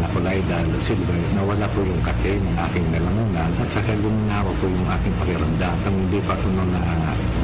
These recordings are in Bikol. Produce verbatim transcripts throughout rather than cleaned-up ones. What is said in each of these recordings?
Kulay dal silver, nawala po yung kate ng aking lalamunan at saka guminawa po yung aking pakiramdam. Kung hindi pa po nung na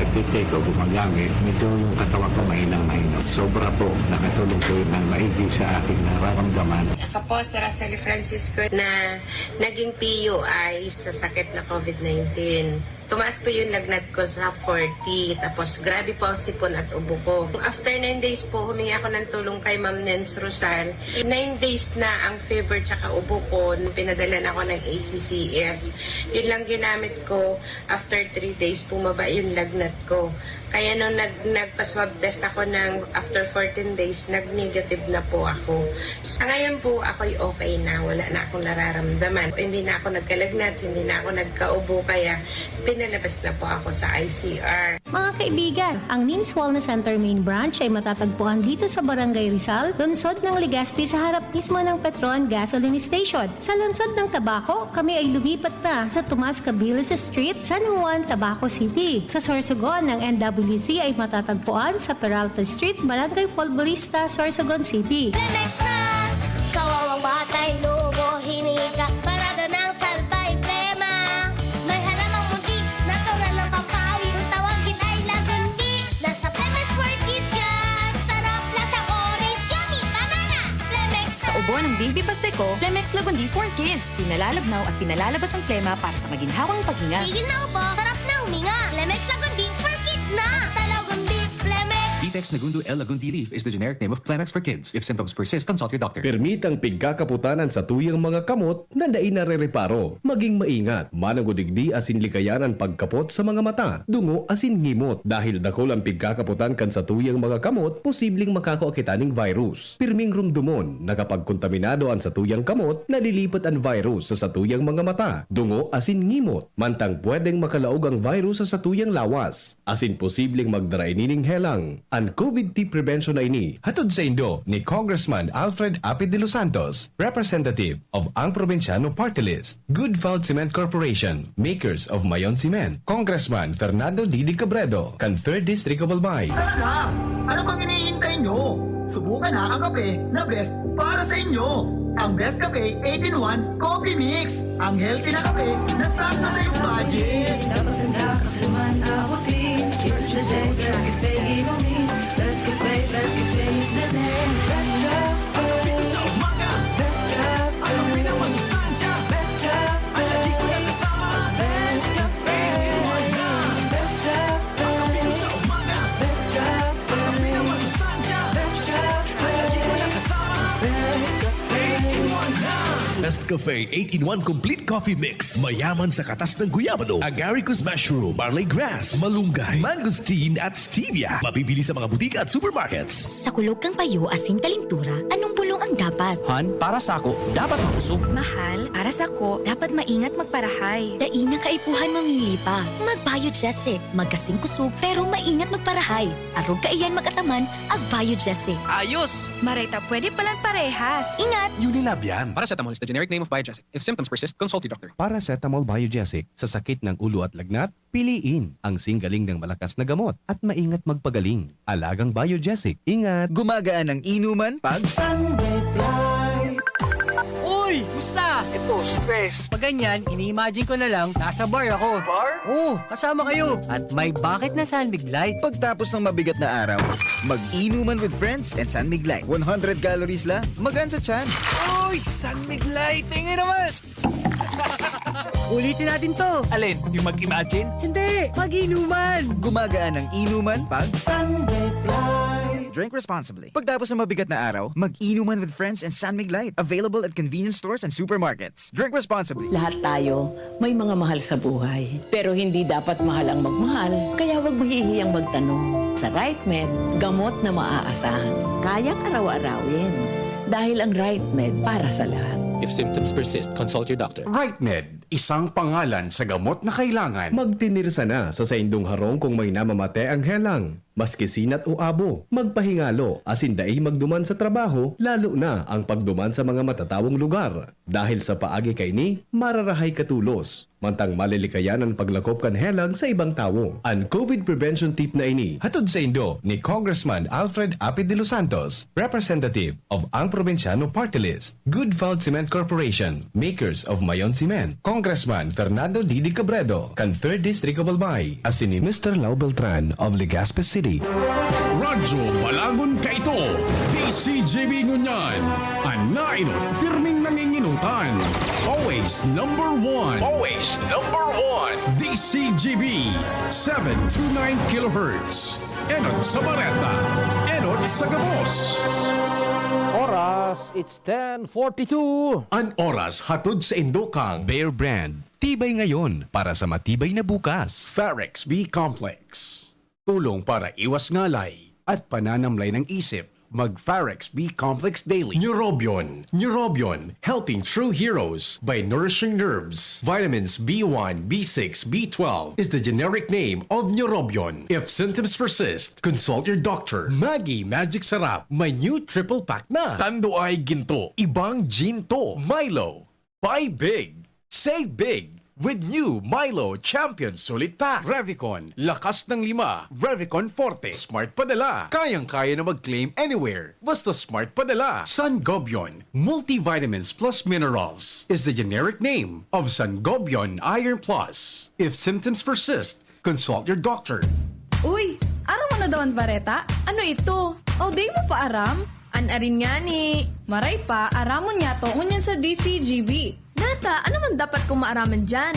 nagtitake o gumagamit, medyo yung katawan ko mahinang-mahina. Sobra po, nakatulong po yun ng maigi sa aking nararamdaman. Ako po si Rosely Francisco na naging P U I sa sakit na COVID-nineteen. Tumaas po yung lagnat ko sa forty, tapos grabe po ang sipon at ubo ko. After nine days po, humingi ako ng tulong kay Ma'am Nens Rosal. Nine days na ang fever tsaka ubo ko, pinadala na ako ng A C C S. Yun lang ginamit ko. After three days, bumaba yung lagnat ko. Kaya nung nag, nagpa-swab test ako ng after fourteen days, nag-negative na po ako. Sa ngayon po, ako'y okay na. Wala na akong nararamdaman. Hindi na ako nagkalagnat, hindi na ako nagkaubo, kaya pinalabas na po ako sa I C R. Mga kaibigan, ang Nins Wellness Center Main Branch ay matatagpuan dito sa Barangay Rizal, lungsod ng Legazpi, sa harap mismo ng Petron Gasoline Station. Sa lungsod ng Tabaco, kami ay lumipat na sa Tomas Cabilis Street, San Juan, Tabaco City. Sa Sorsogon, ang N W C ay matatagpuan sa Peralta Street, Barangay Folborista, Sorsogon City. Lemex na! Kawawang batay, lobo, hinika, parada ng salbay, plema. May halamang muntik, natural na pampawi. Kung tawagin ay lagundi, nasa Lemex World Kids yan. Sarap, lasang orange, yummy, banana. Lemex Sa ubo ng Baby Pasteco, Lemex Lagundi for Kids. Pinalalabnaw at pinalalabas ang plema para sa maginhawang paghinga. Tigil na ubo, sarap na huminga. Lemex Lagundi for Kids na. Basta Lagundi, Lemex. Ditex Nagundo L Lagundi Leaf is the generic name of Clemex for Kids. If symptoms persist, consult your doctor. Permitang pigkakaputan an satuyang mga kamot na dai narereparo. Maging maingat, mananggod digdi asin likayan an pagkapot sa mga mata, dungo asin ngimot. Dahil dakul an pigkakaputan kan satuyang mga kamot, posibleng makakua kita ning virus. Pirming rumdomon na kapag kontaminado an satuyang kamot, nalilipat an virus sa satuyang mga mata, dungo asin ngimot. Mantang pwedeng makalaog ang virus sa satuyang lawas, asin posibleng magdara ini ning helang. An COVID-T prevention na ini, hatod saindo ni Congressman Alfred Apid de los Santos, representative of Ang Probinsyano Party List. Good Food Cement Corporation, makers of Mayon Cement. Congressman Fernando Didi Cabredo, kan Third District of Albay. Tara na! Ano pang hinihintay nyo? Subukan na ang kape na best para sa inyo. Ang Best Cafe eight-in-one Coffee Mix. Ang healthy na kape na sakto sa iyong budget. Napaganda ka sa man abutin. It's the day, best cafe inumin. Best cafe, best cafe is the name. Best cafe. Sa umaga. Best cafe. Ang kape na masustansya. Best cafe. Ang lagi ko na kasama. Best cafe. Best cafe. Ang kape sa umaga. Best cafe. Ang kape na masustansya. Best cafe. Ang lagi ko na kasama. Best cafe. Eight-in-one na. Best Cafe eight-in-one Complete Coffee Mix. Mayaman sa katas ng guyabano, agaricus mushroom, barley grass, malunggay, mangosteen at stevia. Mabibili sa mga butika at supermarkets. Sa kulog kan payo asin kalintura, anong bulong ang dapat? Han, para sako, dapat makusog. Mahal, para sako, dapat maingat magparahay. Dai na kaipuhan mamili pa. Mag-Biogesic, magkasing kusog, pero maingat magparahay. Arog kaiyan mag-ataman, ag-Biogesic. Ayos! Maray ta pwede palan parehas. Ingat! Unilab yan. Paracetamol is the generic name of Biogesic. If symptoms persist, consult your doctor. Paracetamol Biogesic sa sakit ng ulo at lagnat, piliin ang singgaling ng malakas na gamot at maingat magpagaling. Alagang Biogesic. Ingat! Gumagaan ang inuman pag Sunbet Light. Uy! Musta? Ito, si Pes. Pag ganyan, ini-imagine ko na lang, nasa bar ako. Bar? Oo, kasama kayo. At may bakit na San Mig Light. Pagtapos ng mabigat na araw, mag-inuman with friends and San Mig Light. One hundred calories lang, magaan sa tiyan. Uy! San Mig Light! Tingin naman! Ulitin natin to. Alin? Yung mag-imagine? Hindi, mag-inuman. Gumagaan ang inuman pag Sunbet Light. Drink responsibly. Pagtapos ng mabigat na araw, mag-inuman with friends and San Mig Light. Available at convenience stores and supermarkets. Drink responsibly. Lahat tayo may mga mahal sa buhay. Pero hindi dapat mahal ang magmahal, kaya huwag mahihiyang magtanong. Sa Right Med, gamot na maaasahan. Kayang araw-arawin. Dahil ang Right Med para sa lahat. If symptoms persist, consult your doctor. Right Med, isang pangalan sa gamot na kailangan. Magtinirsa na sa saindong harong kung may namamate ang helang. Maski sinat o abo, magpahingalo asin dai magduman sa trabaho, lalo na ang pagduman sa mga matatawong lugar. Dahil sa paagi kaini, mararahay ka tolos, mantang malilikayan an paglakop kan helang sa ibang tawo. An COVID prevention tip na ini hatod saindo ni Congressman Alfred Apid de los Santos, representative of Ang Probinsyano Party List. Good Found Cement Corporation, makers of Mayon Cement. Congressman Fernando Didi Cabredo, kan Third District of Albay. Asin ni Mister Lau Beltran of Legazpi City. Radyo Balagon kaito, D C G B ngunyan. An nainot, pirming nanginginutan. Always number one. Always number one. D C G B, seven two nine kilohertz. Enot sa Bareta, enot sa gabos. Oras, it's ten forty-two. An oras hatod saindo kan Bear Brand. Tibay ngayon para sa matibay na bukas. Farex B Complex. Tulong para iwas ngalay at pananamlay ng isip. Mag Farex B Complex Daily. Neurobion. Neurobion, helping true heroes by nourishing nerves. Vitamins B one, B six, B twelve is the generic name of Neurobion. If symptoms persist, consult your doctor. Maggi Magic Sarap, may new triple pack na. Tanduay, ginto, ibang ginto. Milo, buy big, save big with new Milo Champion Sulit Pack. Revicon, lakas ng lima. Revicon Forte, smart padala. Kayang-kaya na mag-claim anywhere, basta smart padala. Sangobion, multivitamins plus minerals, is the generic name of Sangobion Iron Plus. If symptoms persist, consult your doctor. Uy, aram mo na daw an bareta? Ano ito? O, di mo pa aram? An arin ngani, maray pa, aramon niyato ngunyan sa D C G B. Nata, ano man dapat kong maaraman diyan?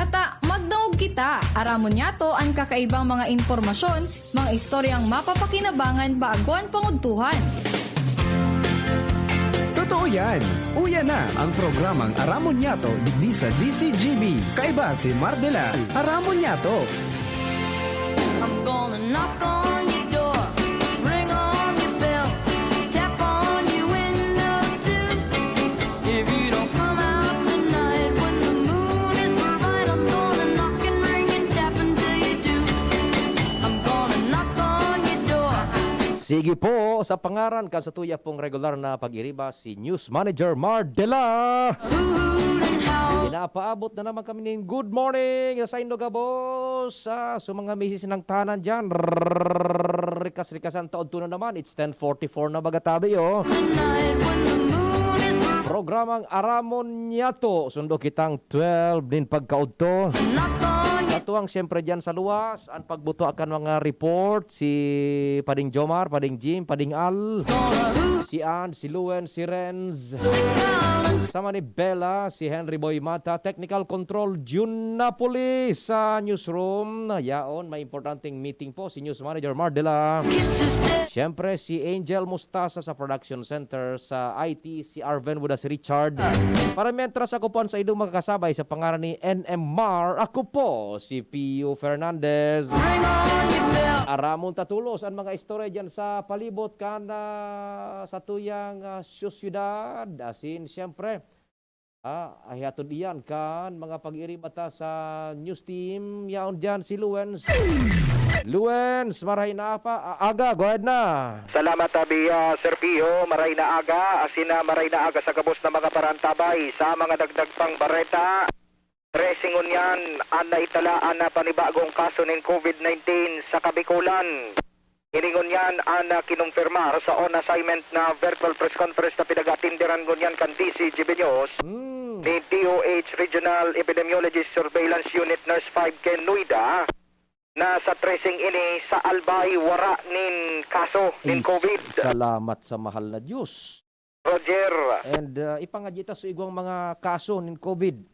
Ata, magdangog kita. Aramon niyato an kakaibang mga impormasyon, mga istoryang mapapakinabangan bago an pangudtuhan. Totoo yan! Uya na ang programang Aramon Niyato digdi sa D C G B. Kaiba si Mardela. Aramon Niyato! I'm gonna knock on your door, ring on your bell, tap on your window too. If you don't come out tonight when the moon is bright, I'm gonna knock and ring and tap until you do. I'm gonna knock on your door. Sige po, sa pangaran kan satuya pong regular na pag-iriba, si News Manager Mardela. Pinapaabot na naman kami nin good morning sa saindo gabos, ah, sa mga misis ng tanan dyan. Rikas-rikas ang taod tuno naman. It's ten forty-four na baga tabi, oh. Programang Aramon Niyato. Sundo kitang twelve nin pagkaudto. Katuwang siyempre dyan sa luwas, an pagbuto kan mga report, si Pading Jomar, Pading Jim, Pading Al, si Ann, si Luen, si Renz, sama ni Bella, si Henry Boy Mata, technical control, Jun Napoli sa newsroom. Yaon, may importanteng meeting po si News Manager Mardela. Siyempre, si Angel Mustasa sa production center, sa I T, si Arven Budas Richard. Para mientras, ako po ang saindong makakasabay sa pangaran ni N M Mar, ako po si Pio Fernandez. Aramon ta tolos an mga istorya dyan sa palibot kan, ah, satuyang, ah, syudad. Asin, siyempre, ah, ay hatod iyan kan mga pag-iriba ta sa news team. Yaon dyan si Luens. Luens, maray na apa, a-, aga, go ahead na. Salamat, abi, ah, Sir Pio. Maray na aga, asin na maray na aga sa gabos na mga parantabay. Sa mga dagdag pang bareta, trese ngunyan an naitalaan na panibagong kaso nin COVID nineteen sa Kabikolan. Ini ngunyan an, ah, kinumpirmar sa on assignment na virtual press conference na pinag-atinderan ngunyan kan D C G B News Hmm. ni D O H Regional Epidemiologist Surveillance Unit Nurse five Ken Nuida na sa tracing ini sa Albay wara nin kaso nin Is-, COVID. Salamat sa mahal na Diyos. Roger. And, uh, ipangadyi ta sa igwang mga kaso nin COVID.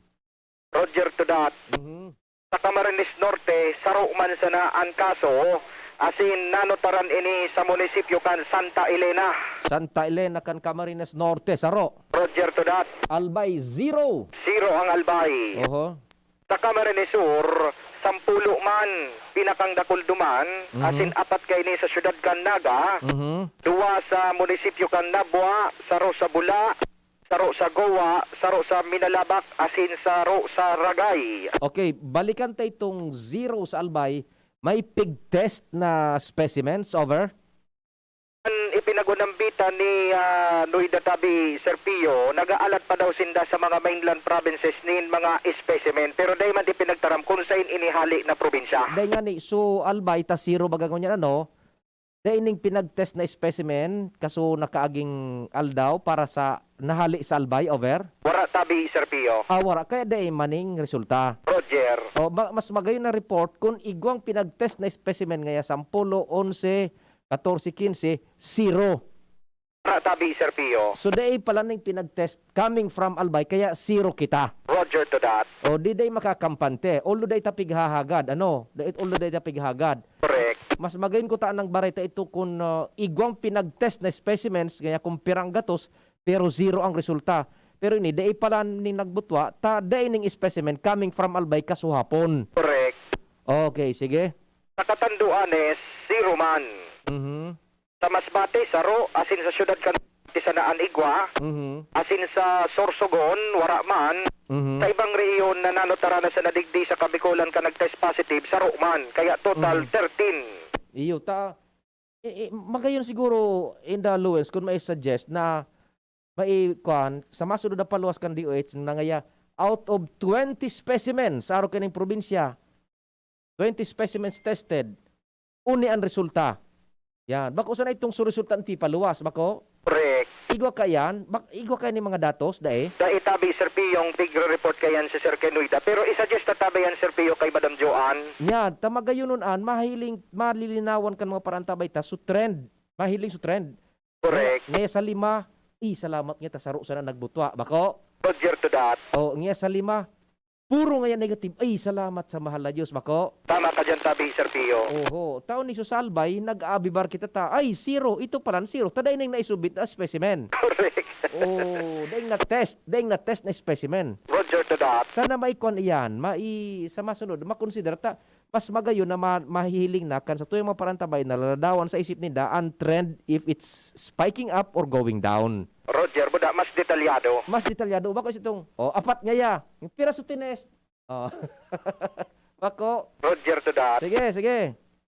Roger to that. Mhm. Sa Camarines Norte, saro man sana an kaso, asin nanotaran ini sa munisipyo kan Santa Elena. Santa Elena kan Camarines Norte, saro. Roger to that. Albay, zero. Zero ang Albay. Oho. Sa Camarines Sur, sampulo man, pinakang dakul duman, Mhm. asin apat kaini sa siyudad kan Naga, Mhm. duwa sa munisipyo kan Nabua, saro sa Bula, saro sa Goa, saro sa Minalabac, asin saro sa Ragay. Okay, balikan ta itong zero sa Albay. May pig-test na specimens, over? An ipinagunambitan ni, ah, Noida Tabi, Sir Pio, nag-aalat pa daw sinda sa mga mainland provinces nin mga specimen, pero dai man ipinagtaram kun sain ini hali na probinsya. Dai ngani, so Albay, ta zero baga ngunyan, ano? Dai ning pinag-test na specimen, kaso nakaaging aldaw para sa nahali sa Albay, over? Wara tabi, Sir Pio. Ah, wara. Kaya dai maning resulta. Roger. O, ma- mas magayon na report kung igwang pinag-test na specimen ngaya sampulo, onse, katorse, kinse, zero. Wara tabi, Sir Pio. So, dai pala ning pinag-test coming from Albay, kaya zero kita. Roger to that. O, di dai makakampante. Although dai ta pighahagad, ano? Dai, although dai ta pighahagad. Correct. Mas magayon ko ta nang bareta ito kung, ah, igwang pinag-test na specimens, kaya kung pirang gatos, pero zero ang resulta. Pero ini, dai pala ning nagbutwa, ta dai ning specimen coming from Albay kasuhapon. Correct. Okay, sige. Sa Catanduanes, zero man. Mhm. Sa Masbate, saro, asin sa siyudad kan Masbate sana an igwa, Mhm. asin sa Sorsogon, wara man. Mhm. Sa ibang rehiyon na nanotaran na sana digdi sa Kabikolan kan nag-test positive, saro man. Kaya total, Mhm. thirteen. Iyo, ta, eh, eh, magayon siguro, Inda Luwens, kung mai-suggest na mai-, kuwan, sa masunod na paluwas kan D O H, na ngaya, out of twenty specimens sa arog kaning probinsya, twenty specimens tested, uni an resulta. Yan. Bako sana itong su-, resulta an pipaluwas, bako? Correct. Igwa ka yan? Bak-, igwa ka ni mga datos, dai? Dai tabi, Sir P, yung pigre-report ka yan si Sir Kenoida. Pero isa-suggest ta tabi yan, Sir P, kay Madam Joanne. Nya, ta magayon an, mahiling, malilinawan kan mga parantabay ta, so trend. Mahiling so trend. Correct. Ngaya sa lima, "Ih, salamat ngaya ta saro sana nagbutwa," bako? Roger to that. O, ngaya sa lima, puro ngaya negative. "Ay, salamat sa mahal na Diyos," bako? Tama ka dyan, tabi, Sir Pio. Oho, tao ni Susalbay, nag-aabibar kita ta, "Ay, zero, ito pala, zero." Ta dai ning naisubit na specimen. Correct. O, daing na-test, daing na-test na specimen. Roger to that. Sana maikwan iyan, mai-, sa masunod, makonsidera ta, mas magayon na ma-, mahihiling na kan satuyang mga parantabay na laladawan sa isip ninda an trend if it's spiking up or going down. Roger, buda, mas detalyado. Mas detalyado. Bako sa itong, o, apat ngaya. Pira so tinest? O. Bako. Roger to that. Sige, sige.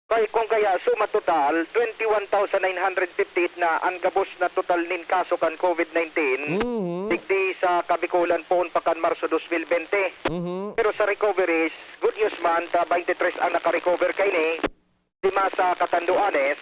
Kay kung kaya, suma total, twenty-one thousand nine hundred fifty-eight na an gabos na total nin kaso kan COVID nineteen. Mhm. Digdi sa Kabikolan poon pa kan Marso dos mil bente. Mhm. Pero sa recoveries, good news man, ta twenty-three ang nakarecover kaini, lima sa Catanduanes,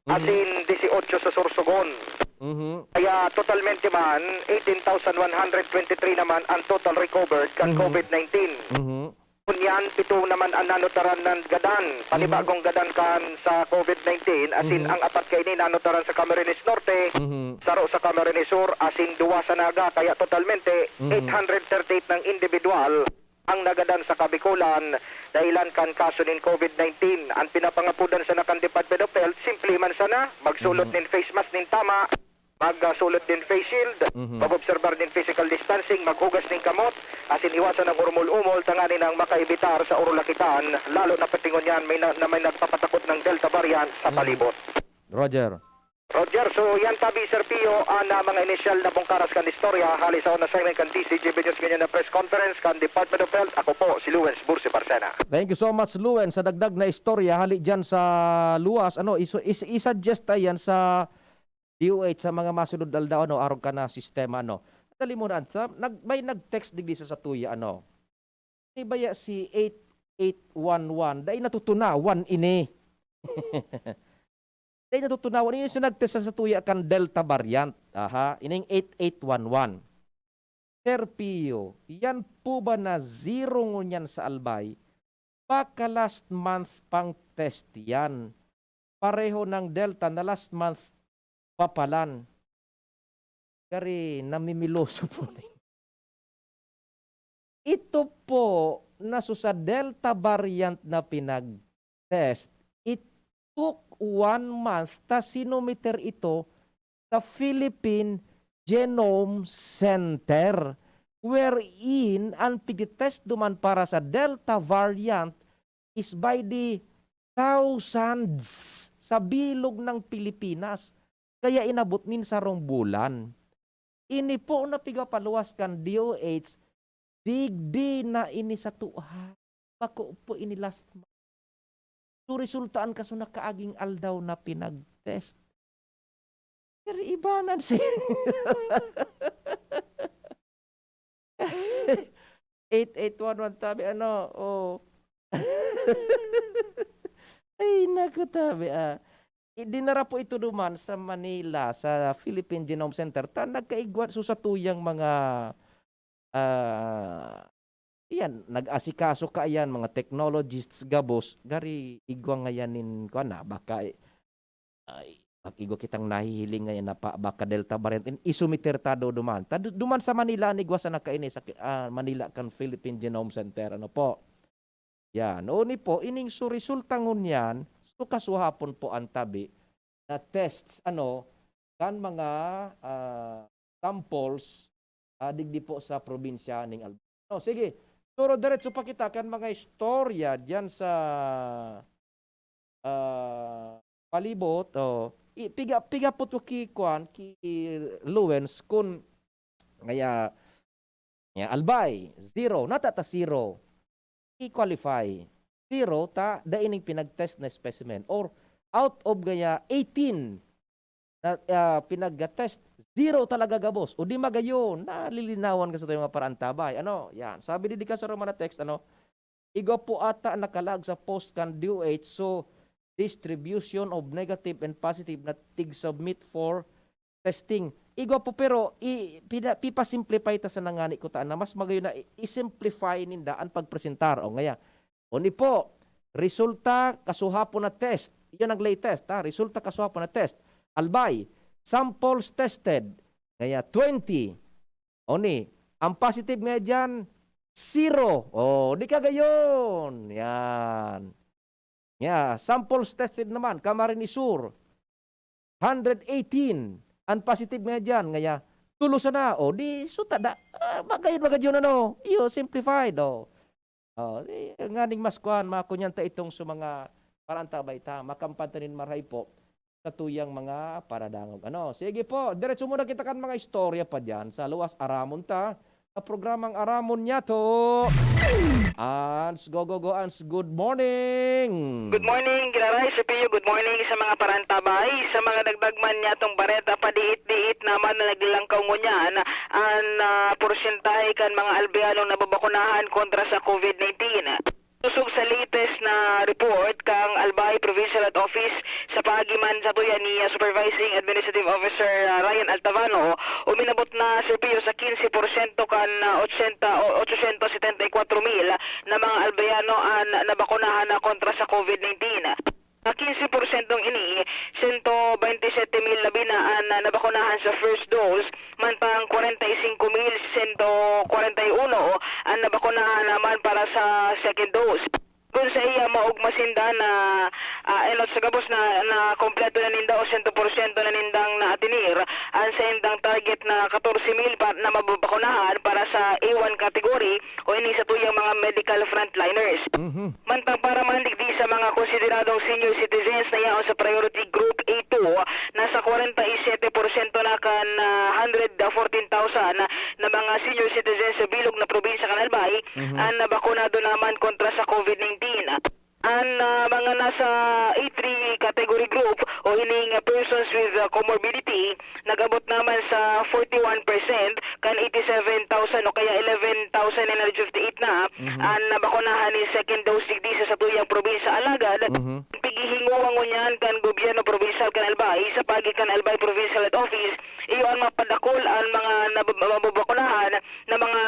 Mhm. asin dieciocho sa Sorsogon. Mhm. Kaya totalmente man, eighteen thousand one hundred twenty-three naman ang total recovered kan Mhm. COVID nineteen. Mhm. Ngunyan, pito naman ang nanotaran na gadan, panibagong gadan kan sa COVID nineteen, asin Mhm. ang apat kaini nanotaran sa Camarines Norte, Mhm. saro sa Camarines Sur, asin duwa sa Naga, kaya totalmente, Mhm. eight hundred thirty-eight ng individual ang nagadan sa Kabikolan dahilan kan kaso nin COVID nineteen. Ang pinapangapodan sana kan Department of Health, simple man sana, magsulot Mhm. nin face mask nin tama, magsulot nin face shield, Mhm. mag-obserbar nin physical distancing, maghugas nin kamot, asin iwasan ang urumol-umol tanganing makaibitar sa urulakitan, lalo na pati ngunyan may na, na may nagpapatakot ng Delta variant sa Mhm. palibot. Roger. Roger, so yan tabi, Sir Pio, ang, ah, mga inisyal na bungkaras kan istorya, hali sa on assignment kan D C G B News ngayon na press conference kan Department of Health. Ako po, si Luwens Bursi Barcena. Thank you so much, Luen, sa dagdag na istorya hali dyan sa luwas. Ano, isu-, is-, i-suggest ta yan sa D O H sa mga masunod na aldaw, ano, arog ka na sistema, ano. Dali mo na, sa, nag-, may nag-text digdi sa satuya, ano. May baya si eight eight one one, dai natutunawan ini. Dai natutunawan ini, so nag-test sa satuya kan Delta variant. Aha, ining eight eight one one. Sir Pio, yan po ba na zero ngunyan sa Albay? Baka last month pang test yan. Pareho ng Delta na last month papalan. Gari, namimiloso po na yun. Ito po na so sa Delta variant na pinag-test, it took one month ta sinomiter ito sa Philippine Genome Center, wherein ang pigtitest duman para sa Delta variant is by the thousands sa bilog ng Pilipinas. Kaya inabot nin sarong bulan. Ini po na pigapaluwas kan D O H, digdi na ini sa tuha. Bako po ini last month. So, resultaan ka, so, nakaaging aldaw na pinag-test. Pero ibanan si eight eight one one tabi, ano, oh. Ay, naku, tabi, ah. I-, dinara po ito duman sa Manila, sa Philippine Genome Center. Ta, nagkaigwa, so, sa tuyang mga, ah, iyan, nag-asikaso ka, iyan, mga technologists, gabos, gari igwa ngayan nin, kuwan na, baka, eh, ay, pag igwa kitang nahihiling ngayon na pa, baka Delta variant, in, isumiter ta do duman. Ta, du-, duman sa Manila, an igwa sana kaini, sa ki-, ah, Manila kan Philippine Genome Center, ano po. Yan. Oni po, ining so resulta ngunyan, so kasuhapon po an tabi na tests, ano, kan mga, ah, samples, ah, digdi po sa probinsya ning Albay. No, sige. Pero diretso pa kita kan mga istorya diyan sa, ah, palibot, oh. I-, piga, piga po to ki, kwan, ki Lawrence, kun ngaya, ngaya Albay, zero, nata ta zero. I-qualify. Zero ta dai ning pinag-test na specimen, or out of ngaya eighteen na, ah, pinag-test, zero talaga gabos. O di magayon, nalilinawan ka sa tuyang mga paraantabay. Ano? Yan. Sabi digdi kan sarong mga text, ano? Igwa po ata nakalaag sa post kan D O H, so distribution of negative and positive na tig-submit for testing. Igwa po, pero i-, pina-, pipa-simplify ta sana ngani kuta na mas magayon na i-, i-simplify ninda an pagpresentar. O ngaya, oni po, resulta kasuhapon na test. Iyan ang latest, ha? Resulta kasuhapon na test. Albay, samples tested, ngaya twenty. Oni, ang positive nga diyan, zero. O, di ka gayon. Yan. Ngaya, samples tested naman, Camarines Sur, hundred eighteen. Ang positive nga diyan, ngaya, tulo sana. O, di, suta da, ah, magayon, magayon, ano, iyo, simplified, o. O, di, nganing mas kuwan, makunyan ta itong sa mga paraantabay ta, makampan ta nin marahay po sa tuyang mga paradangog. Ano, sige po, diretso muna kita kan mga istorya pa diyan. Sa luwas, aramon ta, sa programang Aramon Niyato. Ans, go, go, go, Ans, good morning! Good morning, Giraray, Sir Pio, good morning sa mga parantabay, sa mga dagdag man niyatong bareta, padiit-diit naman na naglalangkaw ngunyan an, ah, porsentahe kan mga Albayanong nababakunahan kontra sa COVID nineteen. Sosog sa latest na report kan Albay Provincial Health Office, sa paagi man satuya ni, ah, Supervising Administrative Officer, ah, Ryan Altavano, uminabot na, Sir Pio, sa quince porsyento kan, ah, ochenta o ochocientos setenta y cuatro mil na mga Albayano an nabakunahan na kontra sa COVID nineteen. Sa quince porsyentong ini, sento bente sete mil labi na an nabakunahan sa first dose, mantang kwarenta y singko mil sento kwarenta y uno an nabakunahan naman para sa second dose. Kun sa iya, maogma sinda na, ah, enot sa gabos na, na kompleto na ninda o sento porsyento na nindang naatinir an saindang target na katorse mil pa, na mababakunahan para sa A one category o ini satuyang mga medical frontliners. Mhm. Mantang para man digdi sa mga konsideradong senior citizens na yaon sa Priority Group A two, nasa kwarenta y sete porsyento na kan, ah, hundred fourteen thousand na mga senior citizens sa bilog na probinsya kan Albay, mhm, an nabakunado naman kontra sa COVID nineteen. An, ah, mga nasa A three category group o ining, ah, persons with, ah, comorbidity, nag-abot naman sa forty-one percent kan eighty-seven thousand o kaya eleven thousand nine hundred fifty-eight na, mhm, an nabakunahan nin second dose digdi sa satuyang probinsya. Alagad, mhm, pighihingowa ngunyan kan gobyerno probinsyal kan Albay sa paagi kan Albay Provincial Health Office, iyo an mapadakul an mga nab-, mababakunahan na mga,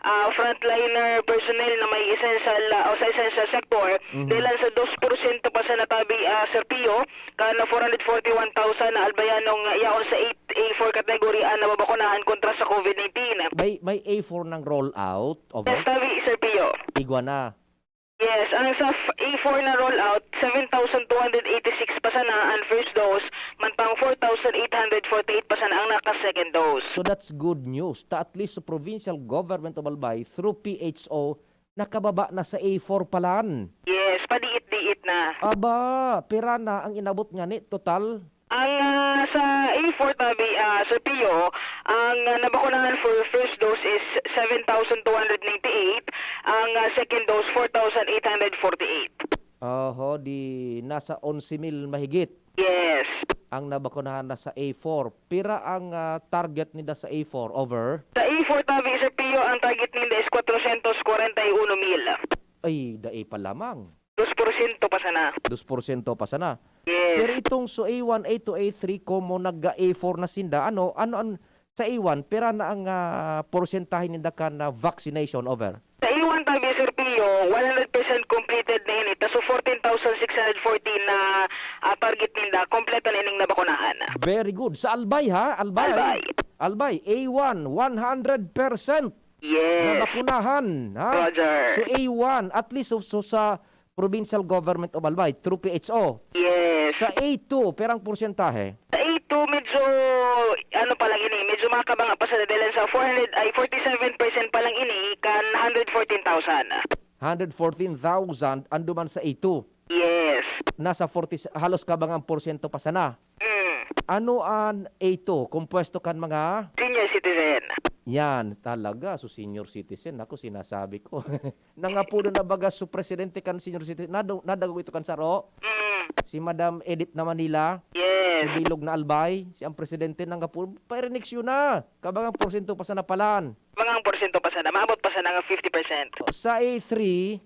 ah, frontliner personnel na may essential, ah, o sa essential sector, mhm, dahilan sa dos porsyento pa sana tabi, ah, Sir Pio, kan four hundred forty-one thousand na Albayanong yaon sa eight A four category an nababakunahan kontra sa COVID nineteen. May, may A four nang roll out of Yes, it? Tabi, Sir Pio. Igwa na. Yes, ang sa f-, A four na rollout, seven thousand two hundred eighty-six pa sana an first dose, mantang four thousand eight hundred forty-eight pa sana ang naka-second dose. So that's good news. Ta at least sa provincial government of Albay, through P H O, nakababa na sa A four palan. Yes, padiit-diit na. Aba, pira na ang inabot ngani, total? Ang, ah, sa A four tabi, ah, Sir Pio, ang, ah, nabakunahan for first dose is seven thousand two hundred ninety-eight, ang, ah, second dose, four thousand eight hundred forty-eight. Oho, di nasa onse mil mahigit Yes. ang nabakunahan na sa A four. Pira ang ah, target ninda sa A four? Over? Sa A four tabi, Sir Pio, ang target ninda is kwatrosyentos kwarenta y uno mil. Ay, dai pa lamang. Dos porsyento pa sana. Dos porsyento pa sana. Yes. Pero itong so A one, A two, A three, komo nag-A four na sinda, ano, ano ang, sa A one, pira na ang ah, porsyentahe ninda kan ah, vaccination? Over? Sa A one tabi, Sir Pio, one hundred percent completed na ini. Ta so fourteen thousand six hundred fourteen na ah, target ninda, kompleto na ining nabakunahan. Very good. Sa Albay, ha? Albay. Albay. Albay, A one, one hundred percent Yes. nabakunahan, ha? Roger. So A one, at least so, so sa provincial government of Albay, through P H O. Yes. Sa A two, pirang porsyentahe? Sa A two, medyo, ano pa lang ini, medyo makabanga pa sa dahil sa four hundred, ay, forty-seven percent pa lang ini, kan hundred fourteen thousand. Hundred fourteen thousand ang duman sa A two. Yes. Nasa forty, halos kabangang porsyento pa sana. Mm. Ano an A two? Kompuesto kan mga Senior citizen. Yan, talaga. So, senior citizen, ako sinasabi ko. Nangapulo na baga so presidente kan senior citizen. Nado, nadagog ito kan saro. Mm. Si Madam Edith na Manila. Yes. Si Bilog na Albay. Si ang presidente nangapulo. Pairineksyon na. Kabangang porsyento pa sana palan. Mga ang porsyento pa sana, maabot pa sana nga fifty percent. Sa A three,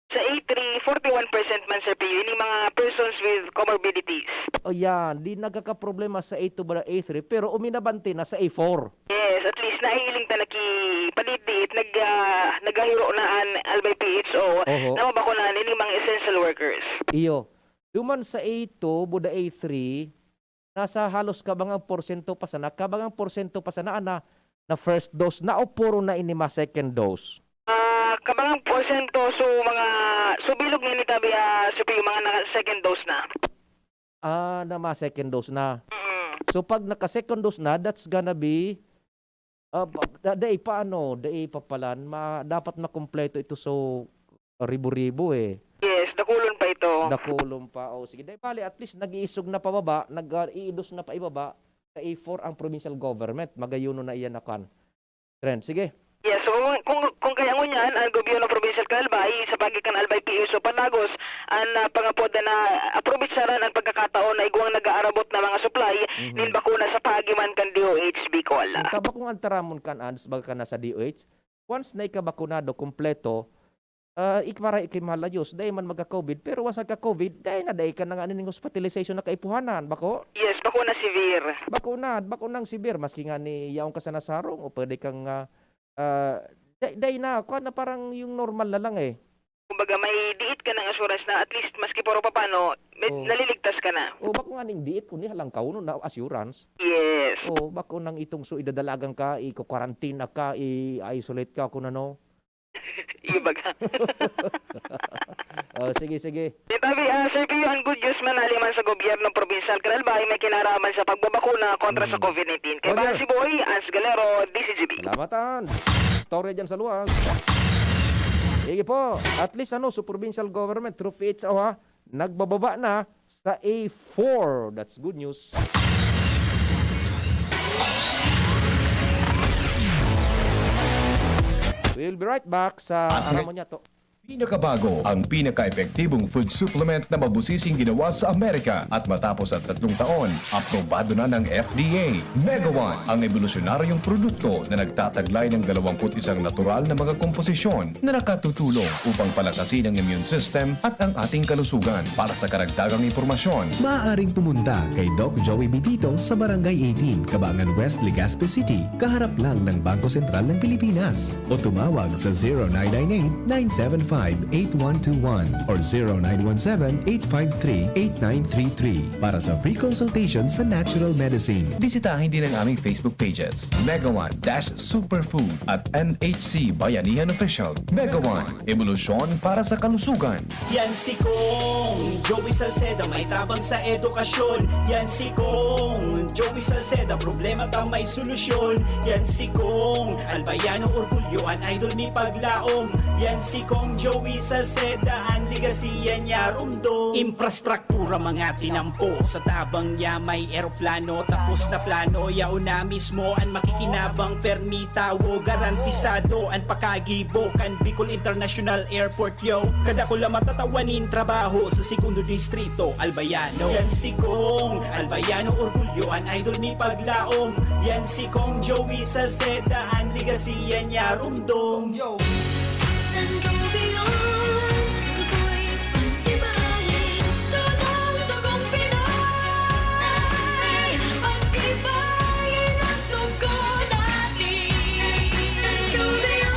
Sa A three, forty-one percent man, Sir Pio, ini mga persons with comorbidities. O yan, di nagkakaproblema sa A two ba A three, pero uminabante na sa A four. Yes, at least nahihiling ta nakipadit-dit, nag, ah, naghahiro na an Albay P H O Oho. Na mabakunahan ini mga essential workers. Iyo. Duman sa A two, buda A three, nasa halos kabangang porsyento pa sana, kabangang porsyento pa sana na, na first dose na o puro na ini ma second dose? Ah, kabangang porsyento, so mga, so bilog na ini tabi, ah, Sir Pio, mga naka second dose na. Ah, na ma second dose na. Mm. So pag naka second dose na, that's gonna be ah, pa- da- dai pa ano, dai pa palan, ma, dapat makumpleto ito so ribo-ribo eh. Yes, dakulon pa ito. Dakulon pa. O sige, dai bali, at least nag-iisog na pababa, nag-iidos na paibaba sa A four ang provincial government. Magayuno na iyan na kan. Trend, sige. Yes, so kung, kung, kung kaya ngunyan, ang gobyerno provincial kan Albay, sa pagi kan Albay P H O, patagos an ah, pangapod na aprobetsaran ang pagkakataon na igwang nag-aarabot na mga supply Mhm. nin bakuna sa pagi man kan D O H Bicol. Kung tabakong antaramon kan ads, baga ka na sa D O H, once na ikabakunado kompleto, ah, ikmaray ikimahal na Diyos, dai man magka-covid, pero once nagka-covid, dai na dai ka na nga ning hospitalization na kaipuhanan, bako? Yes, bakuna severe. Bako na, bako nang severe, maski nga ni yaon ka sa nasarong o pwede kang ah, ah, dai, dai na, kuwan na parang yung normal na lang eh. Kumbaga, may diit ka ng assurance na at least maski puro papano, med- Oo. naliligtas ka na. O bako nga ning diit, kundi halang ka, no, na assurance. Yes. O bako nang itong so idadalagan ka, i-quarantine na ka, i-isolate ka, kung ano. Iyo baga. O, sige, sige. Di tabi, ah, Sir Pio, ang good news man hali man sa gobyerno probinsyal kan Albay, may kinaraman sa pagbabakuna kontra sa Hmm. COVID nineteen. Kay Roger. Bahal si Boy, Hans Galero, D C G B. Salamat, Hans. Storya dyan sa luwas. Sige po. At least, ano, so provincial government, through P H O, ha, nagbababa na sa A four. That's good news. We'll be right back sa At Aramo Niya To. Pinakabago, ang pinaka-epektibong food supplement na mabusising ginawa sa Amerika. At matapos ang tatlong taon, aprobado na ng F D A. Mega One, ang ebolusyonaryong produkto na nagtataglay ng dalawampu't isang natural na mga komposisyon na nakatutulong upang palakasin ang immune system at ang ating kalusugan. Para sa karagdagang impormasyon, Maaaring pumunta kay Doc Joey Bitito sa Barangay eighteen, Cabangan West, Legazpi City, kaharap lang ng Bangko Sentral ng Pilipinas. O tumawag sa zero nine nine eight, nine seven five, eight one two one or zero nine one seven, eight five three, eight nine three three para sa free consultation sa natural medicine. Bisitahin din ang aming Facebook pages, Mega One dash Superfood at N H C Bayanihan Official. Mega One, ebolusyon para sa kalusugan. Yan si Kong Joey Salceda, may tabang sa edukasyon. Yan si Kong Joey Salceda, problema ta may solusyon. Yan si Kong Albayano Orgulyo, an idol mi paglaom. Yan si Kong Joey Salceda, an legasiya niya rumdom. Infrastruktura mga tinampo, sa tabang niya may eroplano. Tapos na plano, yaon na mismo an makikinabang. Permi tawo, garantisado an pakagibo kan Bicol International Airport, yo. Kadakula matatawan nin trabaho sa segundo distrito, Albayano. Yan si Kong Albayano, orgulyo an idol ni paglaom. Yan si Kong Joey Salceda, an legasiya niya rumdom. Sangobion, dugoy, pag-ibahin, sunong dugong Pinoy. Pag-ibahin ang dugo natin. Sangobion,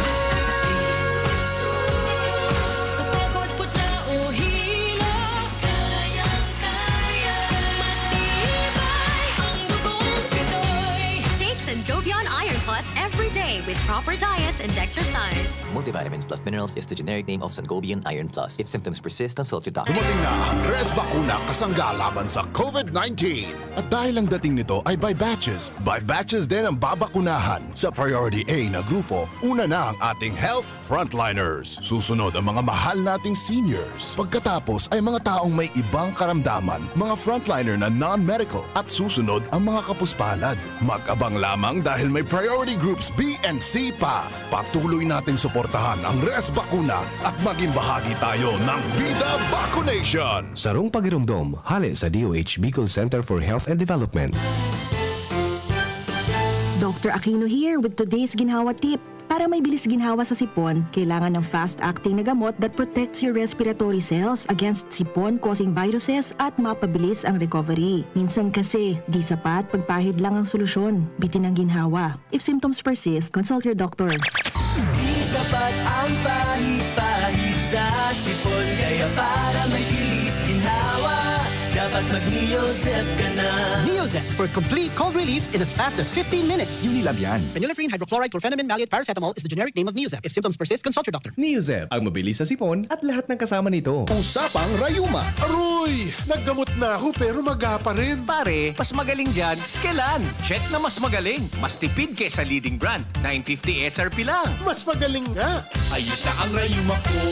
sa pagod, putla o hilo, kayang-kaya, matibay ang dugong Pinoy. Take Sangobion Iron Plus every day with proper diet and exercise. Multivitamins plus minerals is the generic name of Sangobion Iron Plus. If symptoms persist, consult your doctor. Dumating na ang Res Bakuna kasangga laban sa COVID nineteen. At dahil ang dating nito ay by batches, by batches din ang babakunahan. Sa Priority A na grupo, una na ang ating health frontliners. Susunod ang mga mahal nating seniors. Pagkatapos ay mga taong may ibang karamdaman, mga frontliner na non-medical, at susunod ang mga kapuspalad. Mag-abang lamang dahil may priority groups B and C pa. Patuloy nating suportahan ang Res Bakuna at maging bahagi tayo ng Bida Vaccination! Sarong pagiromdom, hale sa D O H Bicol Center for Health and Development. Doctor Aquino here with today's ginhawa tip. Para may bilis ginhawa sa sipon, kailangan ng fast-acting na gamot that protects your respiratory cells against sipon-causing viruses at mapabilis ang recovery. Minsan kasi, di sapat pagpahid lang ang solusyon. Bitin ang ginhawa. If symptoms persist, consult your doctor. Di sapat ang pahid-pahid sa sipon, kaya para may bilis ginhawa, dapat mag-Neozep ka na. Neozep for complete cold relief in as fast as fifteen minutes. Unilab yan. Phenylephrine, hydrochloride, chlorphenamine, maleate, paracetamol is the generic name of Neozep. If symptoms persist, consult your doctor. Neozep, ang mabilis sa sipon at lahat ng kasama nito. Usapang rayuma. Aroy! Naggamot na ako pero maga pa rin. Pare, mas magaling dyan, Skelan. Check na mas magaling. Mas tipid kesa leading brand. Nine fifty S R P lang. Mas magaling nga. Ayos na ang rayuma ko.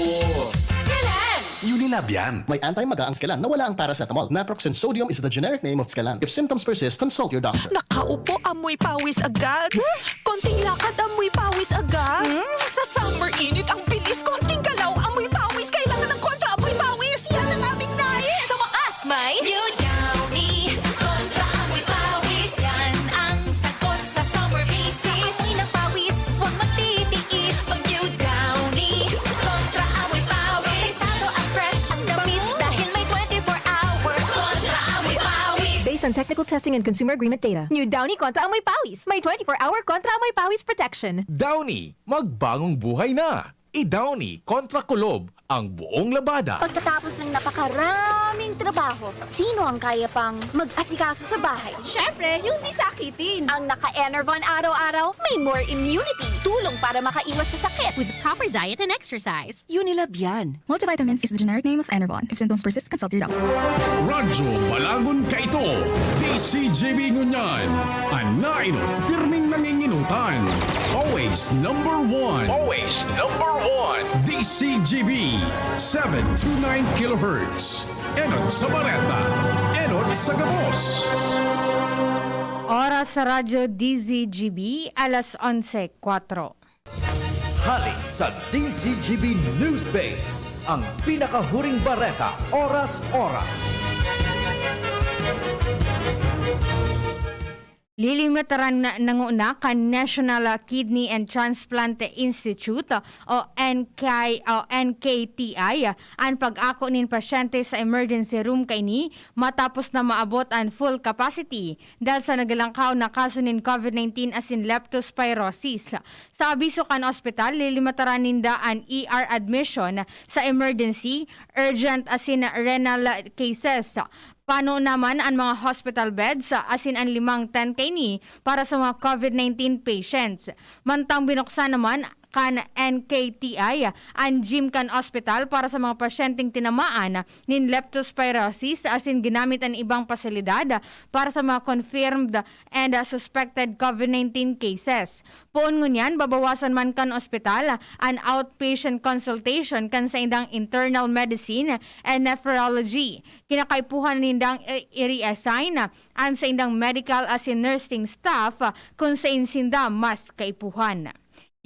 Skelan! Unilab yan. May anti-maga ang Skelan na wala ang paracetamol. Naproxen sodium is the generic name of Skelan. If symptoms persist, consult your doctor. Nakaupo, amoy pawis agad. Konting lakad, amoy pawis agad. Hmm? Sa summer init, ang bilis. Konting galaw, amoy pawis. Kailangan ng kontra amoy pawis. Yan ang aming nais. Sa wakas, may New Downy Kontra Amoy Pawis. Yan ang sagot sa summer misis. Amoy ng pawis, huwag magtitiis. Mag New Downy Kontra Amoy Pawis. Protektado at fresh ang damit dahil may twenty-four hour Kontra Amoy Pawis. Based on technical testing and consumer agreement data, New Downy Kontra Amoy Pawis. May twenty-four hour Kontra Amoy Pawis protection. Downy, magbagong buhay na! I-Downy Kontra Kulob ang buong labada. Pagkatapos ng napakaraming trabaho, sino ang kaya pang mag-asikaso sa bahay? Siyempre, yung di sakitin. Ang naka-Enervon araw-araw, may more immunity. Tulong para makaiwas sa sakit. With proper diet and exercise. Unilab yan. Multivitamins is the generic name of Enervon. If symptoms persist, consult your doctor. Radyo Balagon kaito, D C G B ngunyan. An nainot, pirming nanginginutan. Always number one. Always number one. D C G B, seven two nine kilohertz. Enot sa bareta, enot sa gabos. Oras sa Radyo D Z G B, alas onse kwatro. Hale sa D Z G B Newsbase, ang pinakahuring bareta, oras-oras. Lilimitaran na, na nguna kan National Kidney and Transplant Institute o N K, o N K T I an pag-ako nin pasyente sa emergency room kaini matapos na maabot an full capacity dahil sa nagalangkaw na kaso nin COVID nineteen asin leptospirosis. Sa abiso kan ospital, lilimitaran ninda an E R admission sa emergency, urgent asin renal cases. Pano naman an mga hospital beds asin an limang tent kaini para sa mga COVID nineteen patients. Mantang binuksan naman kan N K T I an gym kan ospital para sa mga pasyenteng tinamaan nin leptospirosis, asin ginamit an ibang pasilidad para sa mga confirmed and, ah, suspected COVID nineteen cases. Poon ngunyan, babawasan man kan ospital an outpatient consultation kan saindang internal medicine and nephrology. Kinakaipuhan nindang i-, i-reassign an saindang medical asin nursing staff, ah, kun sain sinda mas kaipuhan.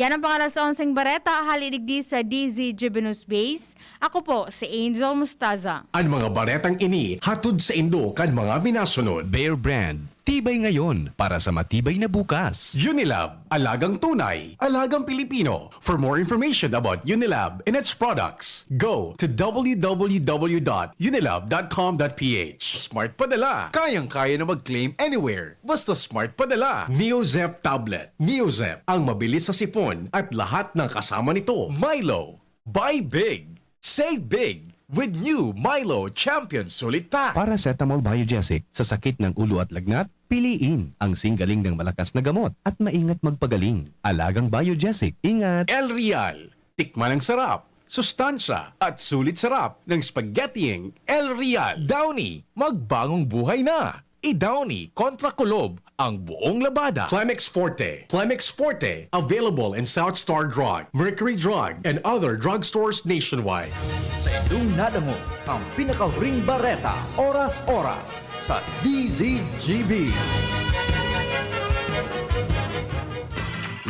Yan ang pangalas onseng bareta, hali digdi sa D Z G B News Base. Ako po si Angel Mustaza. An mga baretang ini hatod saindo kan mga minasunod. Bear Brand, tibay ngayon para sa matibay na bukas. Unilab, alagang tunay, alagang Pilipino. For more information about Unilab and its products, go to w w w dot unilab dot com dot p h. Smart Padala, kayang-kaya na mag-claim anywhere. Basta Smart Padala. Neozep Tablet. Neozep, ang mabilis sa sipon at lahat ng kasama nito. Milo. Buy big. Save big. With new Milo Champion Sulit Pack. Paracetamol Biogesic, sa sakit ng ulo at lagnat, piliin ang singgaling ng malakas na gamot at maingat magpagaling. Alagang Biogesic. Ingat! El Real. Tikman ang sarap, sustansya, at sulit sarap ng spaghettiing El Real. Downy, magbagong buhay na! I-Downy kontra kulob ang buong labada. Clemex Forte. Clemex Forte, available in South Star Drug, Mercury Drug, and other drugstores nationwide. Sa indong nadangog ang pinakahuring bareta, oras-oras, sa D Z G B.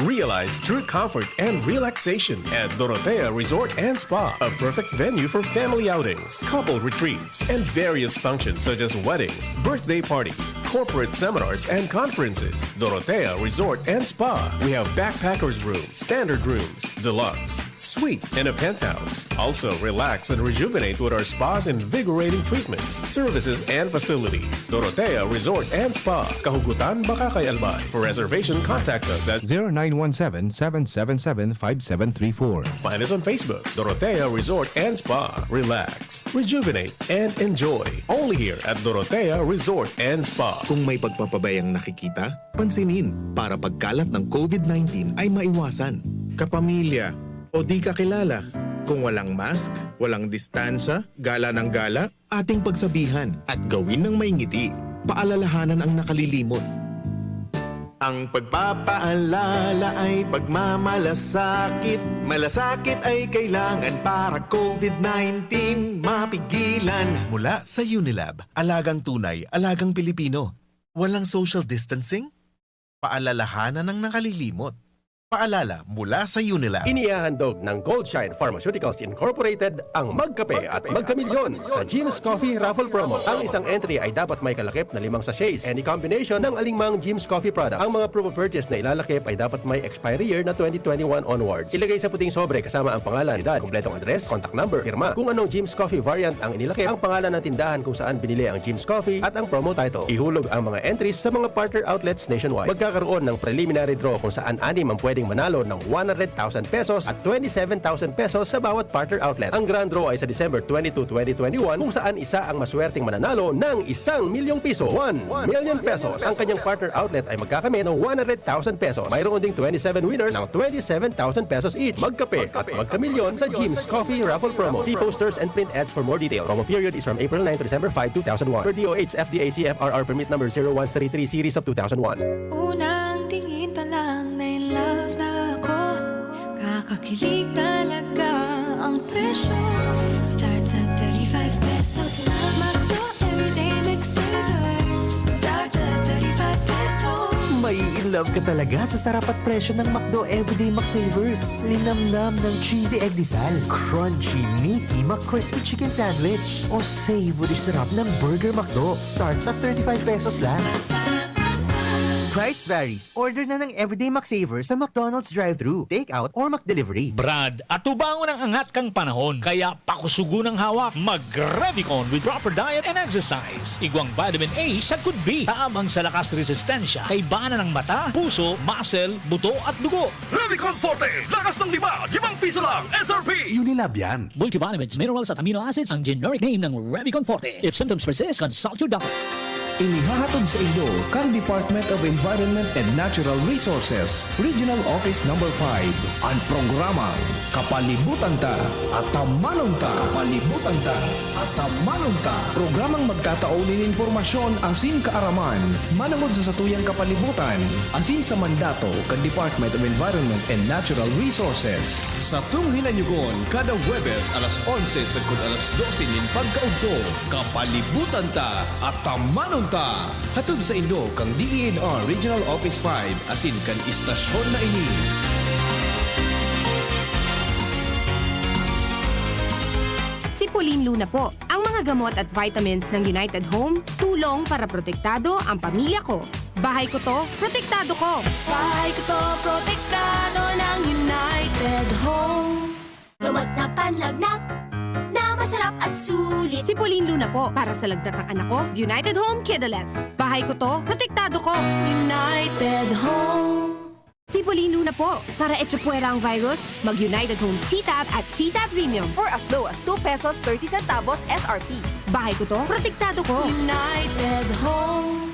Realize true comfort and relaxation at Dorotea Resort and Spa, a perfect venue for family outings, couple retreats, and various functions such as weddings, birthday parties, corporate seminars, and conferences. Dorotea Resort and Spa. We have backpackers room, standard rooms, deluxe, suite, and a penthouse. Also, relax and rejuvenate with our spa's invigorating treatments, services, and facilities. Dorotea Resort and Spa, Kahugutan, Bacacay, Albay. For reservation, contact us at zero nine one seven, seven seven seven, five seven three four. Find us on Facebook, Dorotea Resort and Spa. Relax, rejuvenate, and enjoy. Only here at Dorotea Resort and Spa. Kung may pagpapabayang nakikita, pansinin para pagkalat ng COVID nineteen ay maiwasan. Kapamilya o di kakilala, kung walang mask, walang distansya, gala ng gala, ating pagsabihan at gawin ng may ngiti. Paalalahanan ang nakalilimot. Ang pagpapaalala ay pagmamalasakit. Malasakit ay kailangan para COVID nineteen mapigilan. Mula sa Unilab, alagang tunay, alagang Pilipino. Walang social distancing? Paalalahanan ang nakalilimot. Paalala mula sa Unilab. Inihahandog ng Goldshine Pharmaceuticals Incorporated ang Magkape at Magkamilyon sa Jim's Coffee Raffle Promo. Ang isang entry ay dapat may kalakip na limang sachets. Any combination ng alingmang Jim's Coffee products. Ang mga proof of purchase na ilalakip ay dapat may expiry year na twenty twenty-one onwards. Ilagay sa puting sobre kasama ang pangalan, edad, kompletong address, contact number, pirma. Kung anong Jim's Coffee variant ang inilakip, ang pangalan ng tindahan kung saan binili ang Jim's Coffee at ang promo title. Ihulog ang mga entries sa mga partner outlets nationwide. Magkakaroon ng preliminary draw kung saan anim ang pwedeng manalo ng one hundred thousand pesos at twenty-seven thousand pesos sa bawat partner outlet. Ang grand draw ay sa December twenty-two, twenty twenty-one, kung saan isa ang maswerteng mananalo ng isang milyong piso. One million pesos. Ang kanyang partner outlet ay magkakamit ng one hundred thousand pesos. Mayroon ding twenty-seven winners ng twenty-seven thousand pesos each. Magkape at magkamilyon sa Jim's Coffee Raffle Promo. See posters and print ads for more details. Promo period is from April nine to December five, two thousand one. Per D O H F D A C F R R permit number zero one three three series of two thousand one. Unang tingin pa lang na in love na ako. Kakakilig talaga ang presyo. Starts at thirty-five pesos lang. McDo Everyday McSavers. Starts at thirty-five pesos. Mai-in love ka talaga sa sarap at presyo ng McDo Everyday McSavers. Linamnam ng cheesy egg disal, crunchy, meaty, McCrispy chicken sandwich, o savory sarap ng Burger McDo. Starts at thirty-five pesos lang. Price varies. Order na ng Everyday McSaver sa McDonald's drive-thru, take-out, or McDelivery. Brad, atubangon ang angat kan panahon, kaya pakusugon ang hawak. Mag-Revicon with proper diet and exercise. Igwang vitamin A sagkod B, tabang sa lakas resistensya, kaibanan ng mata, puso, muscle, buto at dugo. Revicon Forte, lakas ng lima, limang piso lang, S R P! Unilab yan. Multivitamins, minerals at amino acids ang generic name ng Revicon Forte. If symptoms persist, consult your doctor. Inihahatod saindo kan Department of Environment and Natural Resources, Regional Office Number five, an programang Kapalibutan Ta, Atamanon Ta. Kapalibutan Ta, Atamanon Ta. Programang magtatao nin impormasyon asin kaaraman manongod sa satuyang kapalibutan asin sa mandato kan Department of Environment and Natural Resources. Satong hinanyugon kada Huwebes alas onse sagkod alas dose nin pagkaudto. Kapalibutan Ta, Atamanon Ta! Hatod saindo kan D E N R Regional Office five asin kan istasyon na ini. Si Pauline Luna po. Ang mga gamot at vitamins ng United Home, tulong para protektado ang pamilya ko. Bahay ko to, protektado ko. Bahay ko to, protektado ng United Home. Gamot na panlagnat na masarap at sulit. Si Pauline Luna po, para sa lagnat ng anak ko, United Home Kidalettes. Bahay ko to, protektado ko. United Home. Si Pauline Luna po, para echapuwera ang virus, mag United Home C-Tab at C-Tab Premium. For as low as two pesos thirty centavos S R P. Bahay ko to, protektado ko. United Home.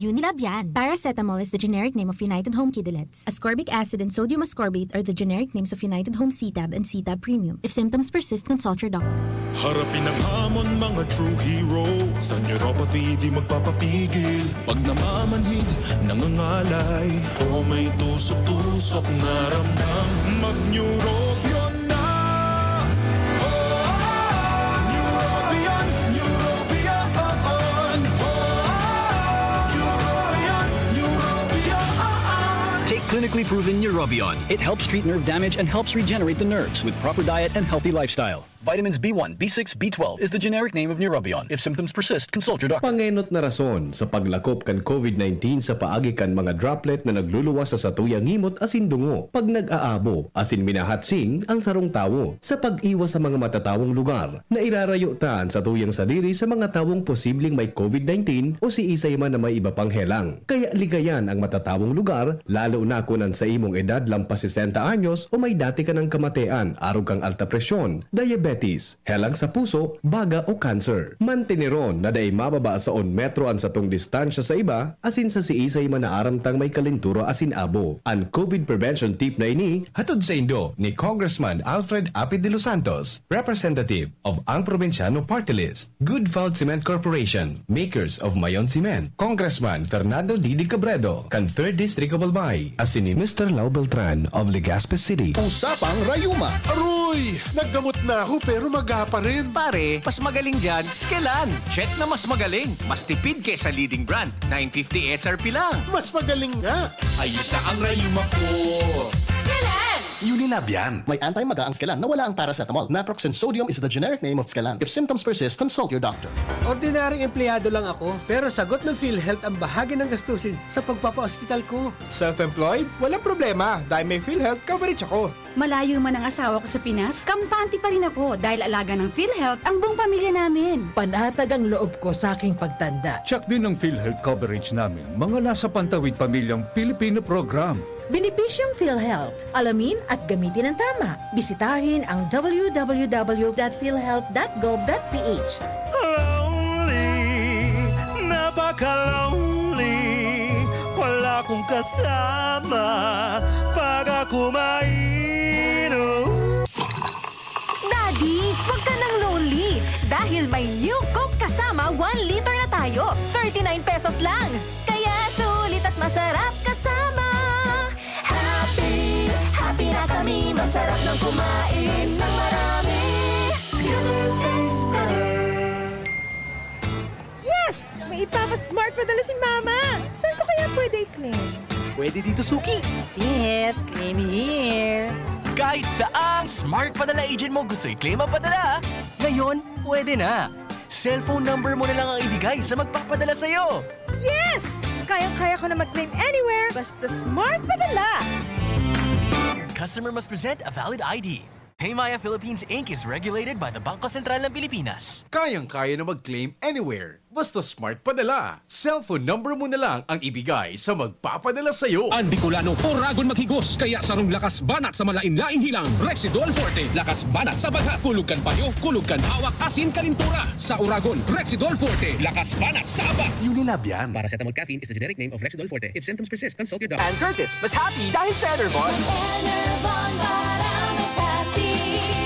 Unilab yan. Paracetamol is the generic name of United Home Kidalettes. Ascorbic acid and sodium ascorbate are the generic names of United Home C-Tab and C-Tab Premium. If symptoms persist, consult your doctor. Harapin ang hamon, mga true hero. Sa neuropathy, di magpapapigil. Pag namamanhid, nangangalay, o may tusok-tusok na ramdam, mag-Neurobion na. Oh, Neurobion, Neurobion, oh, oh. Neurobion, Neurobion, oh, oh. Take clinically proven Neurobion. It helps treat nerve damage and helps regenerate the nerves with proper diet and healthy lifestyle. Vitamins B one, B six, B twelve is the generic name of Neurobion. If symptoms persist, consult your doctor. Pangenot na rason sa paglakop kan COVID nineteen sa paagi kan mga droplet na nagluluwas sa satuyang ngimot asin dungo pag nag-aabo asin minahatsing ang sarong tawo. Sa pag-iwas sa mga matatawong lugar, nairarayo ta an satuyang sadiri sa mga tawong posibleng may COVID nineteen o siisay man na may iba pang helang. Kaya ligayan ang matatawong lugar, lalo na kun an sa imong edad lampas sesenta anyos o may dati ka nang kamatean arog kan alta presyon, diabetes, helang sa puso, baga o cancer. Manteneron na dai mababa sa un metro an satong distansya sa iba, asin sa siisay man na aram tang may kalentura asin abo. An COVID prevention tip na ini, hatod saindo ni Congressman Alfred Apid de los Santos, Representative of Ang Probinsyano Party List. Good Falt Cement Corporation, makers of Mayon Cement. Congressman Fernando Didi Cabredo, kan Third District of Albay, asin ni Mister Lau Beltran of Legazpi City. Usapang Rayuma. Aroy! Naggamot na ako pero maga pa rin. Pare, mas magaling dyan, Skelan. Check na mas magaling. Mas tipid kesa leading brand. Nine fifty S R P lang. Mas magaling nga. Ayos na ang rayuma ko. Skelan! Unilab yan. May anti-maga ang Skelan na wala ang paracetamol. Naproxen sodium is the generic name of Skelan. If symptoms persist, consult your doctor. Ordinaryong empleyado lang ako, pero sagot ng PhilHealth ang bahagi ng gastusin sa pagpapaospital ko. Self-employed? Walang problema, dahil may PhilHealth coverage ako. Malayo man ang asawa ko sa Pinas, kampante pa rin ako dahil alaga ng PhilHealth ang buong pamilya namin. Panatag ang loob ko sa aking pagtanda. Check din ang PhilHealth coverage namin, mga nasa Pantawid Pamilyang Pilipino Program. Benepisyong PhilHealth. Alamin at gamitin ng tama. Bisitahin ang w w w dot philhealth dot gov dot p h. Lonely, napaka-lonely. Wala akong kasama pag ako mainom. Daddy, wag ka nang lonely dahil may new Coke Kasama one liter na tayo. Thirty-nine pesos lang. Kaya sulit at masarap kasama. Happy, happy na kami. Masarap nang kumain ng marami. Together tastes better. Yes! May ipapa-smart padala si Mama! Saan ko kaya pwede i-claim? Pwede dito, Suki. Sis, claim here. Kahit saang smart padala agent mo gusto i-claim ang padala, ngayon, pwede na. Cellphone number mo na lang ang ibigay sa magpapadala sa'yo. Yes! Kayang-kaya ko na mag-claim anywhere, basta smart padala! Customer must present a valid I D. Paymaya Philippines Inc is regulated by the Bangko Sentral ng Pilipinas. Kayang-kaya na mag-claim anywhere. Basta smart padala. Cellphone number mo na lang ang ibigay sa magpapadala sa'yo. An Bicolano, oragon maghigos, kaya sarong lakas banat sa malain-laing hilang, Rexidol Forte. Lakas banat sa bagha, kulog kan payo, kulog kan hawak, asin kalintura. Sa oragon, Rexidol Forte. Lakas banat sa aba. Unilab yan. Paracetamol caffeine is the generic name of Rexidol Forte. If symptoms persist, consult your doctor. And Curtis, mas happy dahil sa Enervon. Enervon para mas happy.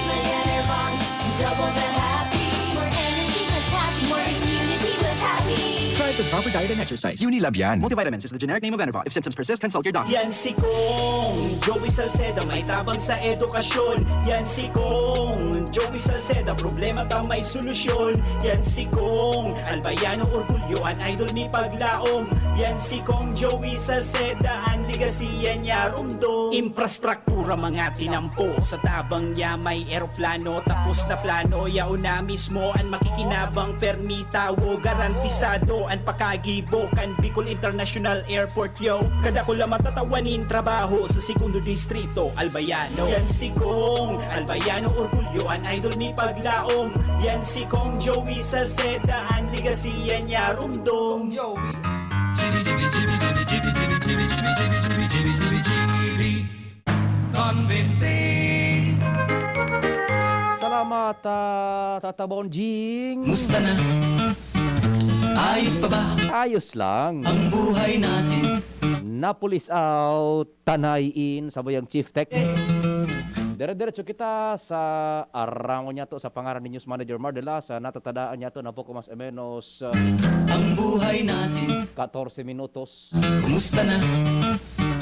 May Enervon, double the happy. More energy, mas happy. More immunity, mas happy. Try it with proper diet and exercise. Unilab yan. Multivitamins is the generic name of Enervon. If symptoms persist, consult your doctor. Yan si Kong Joey Salceda, may tabang sa edukasyon. Yan si Kong Joey Salceda, problema ta may solusyon. Yan si Kong Albayano, orgulyo, an idol mi paglaom. Yan si Kong Joey Salceda, an legasiya niya rumdom. Infrastruktura mga tinampo, sa tabang niya may eroplano. Tapos na plano, yaon na mismo an makikinabang, permi tawo, garantisado an pakagibo kan Bicol International Airport, yo. Kadakula matatawa nin trabaho sa Segundo Distrito, Albayano. Yan si Kong Albayano, orgulyo, an idol mi paglaom. Yan si Kong Joey Salceda, an legasiya niya rumdom. Kong Joey. Convincing. Salamat, ah, Tata Bonjing. Musta na? Ayos pa ba Ayos lang. ang buhay natin? Napulis out, Tanay in, sabi ang Chief Tech. Dire-diretso kita sa arangon niya to sa pangaran ni News Manager Mar de la sa natatadaan niya to na poko mas o menos uh, Ang buhay natin, katorse minutos. Kumusta na?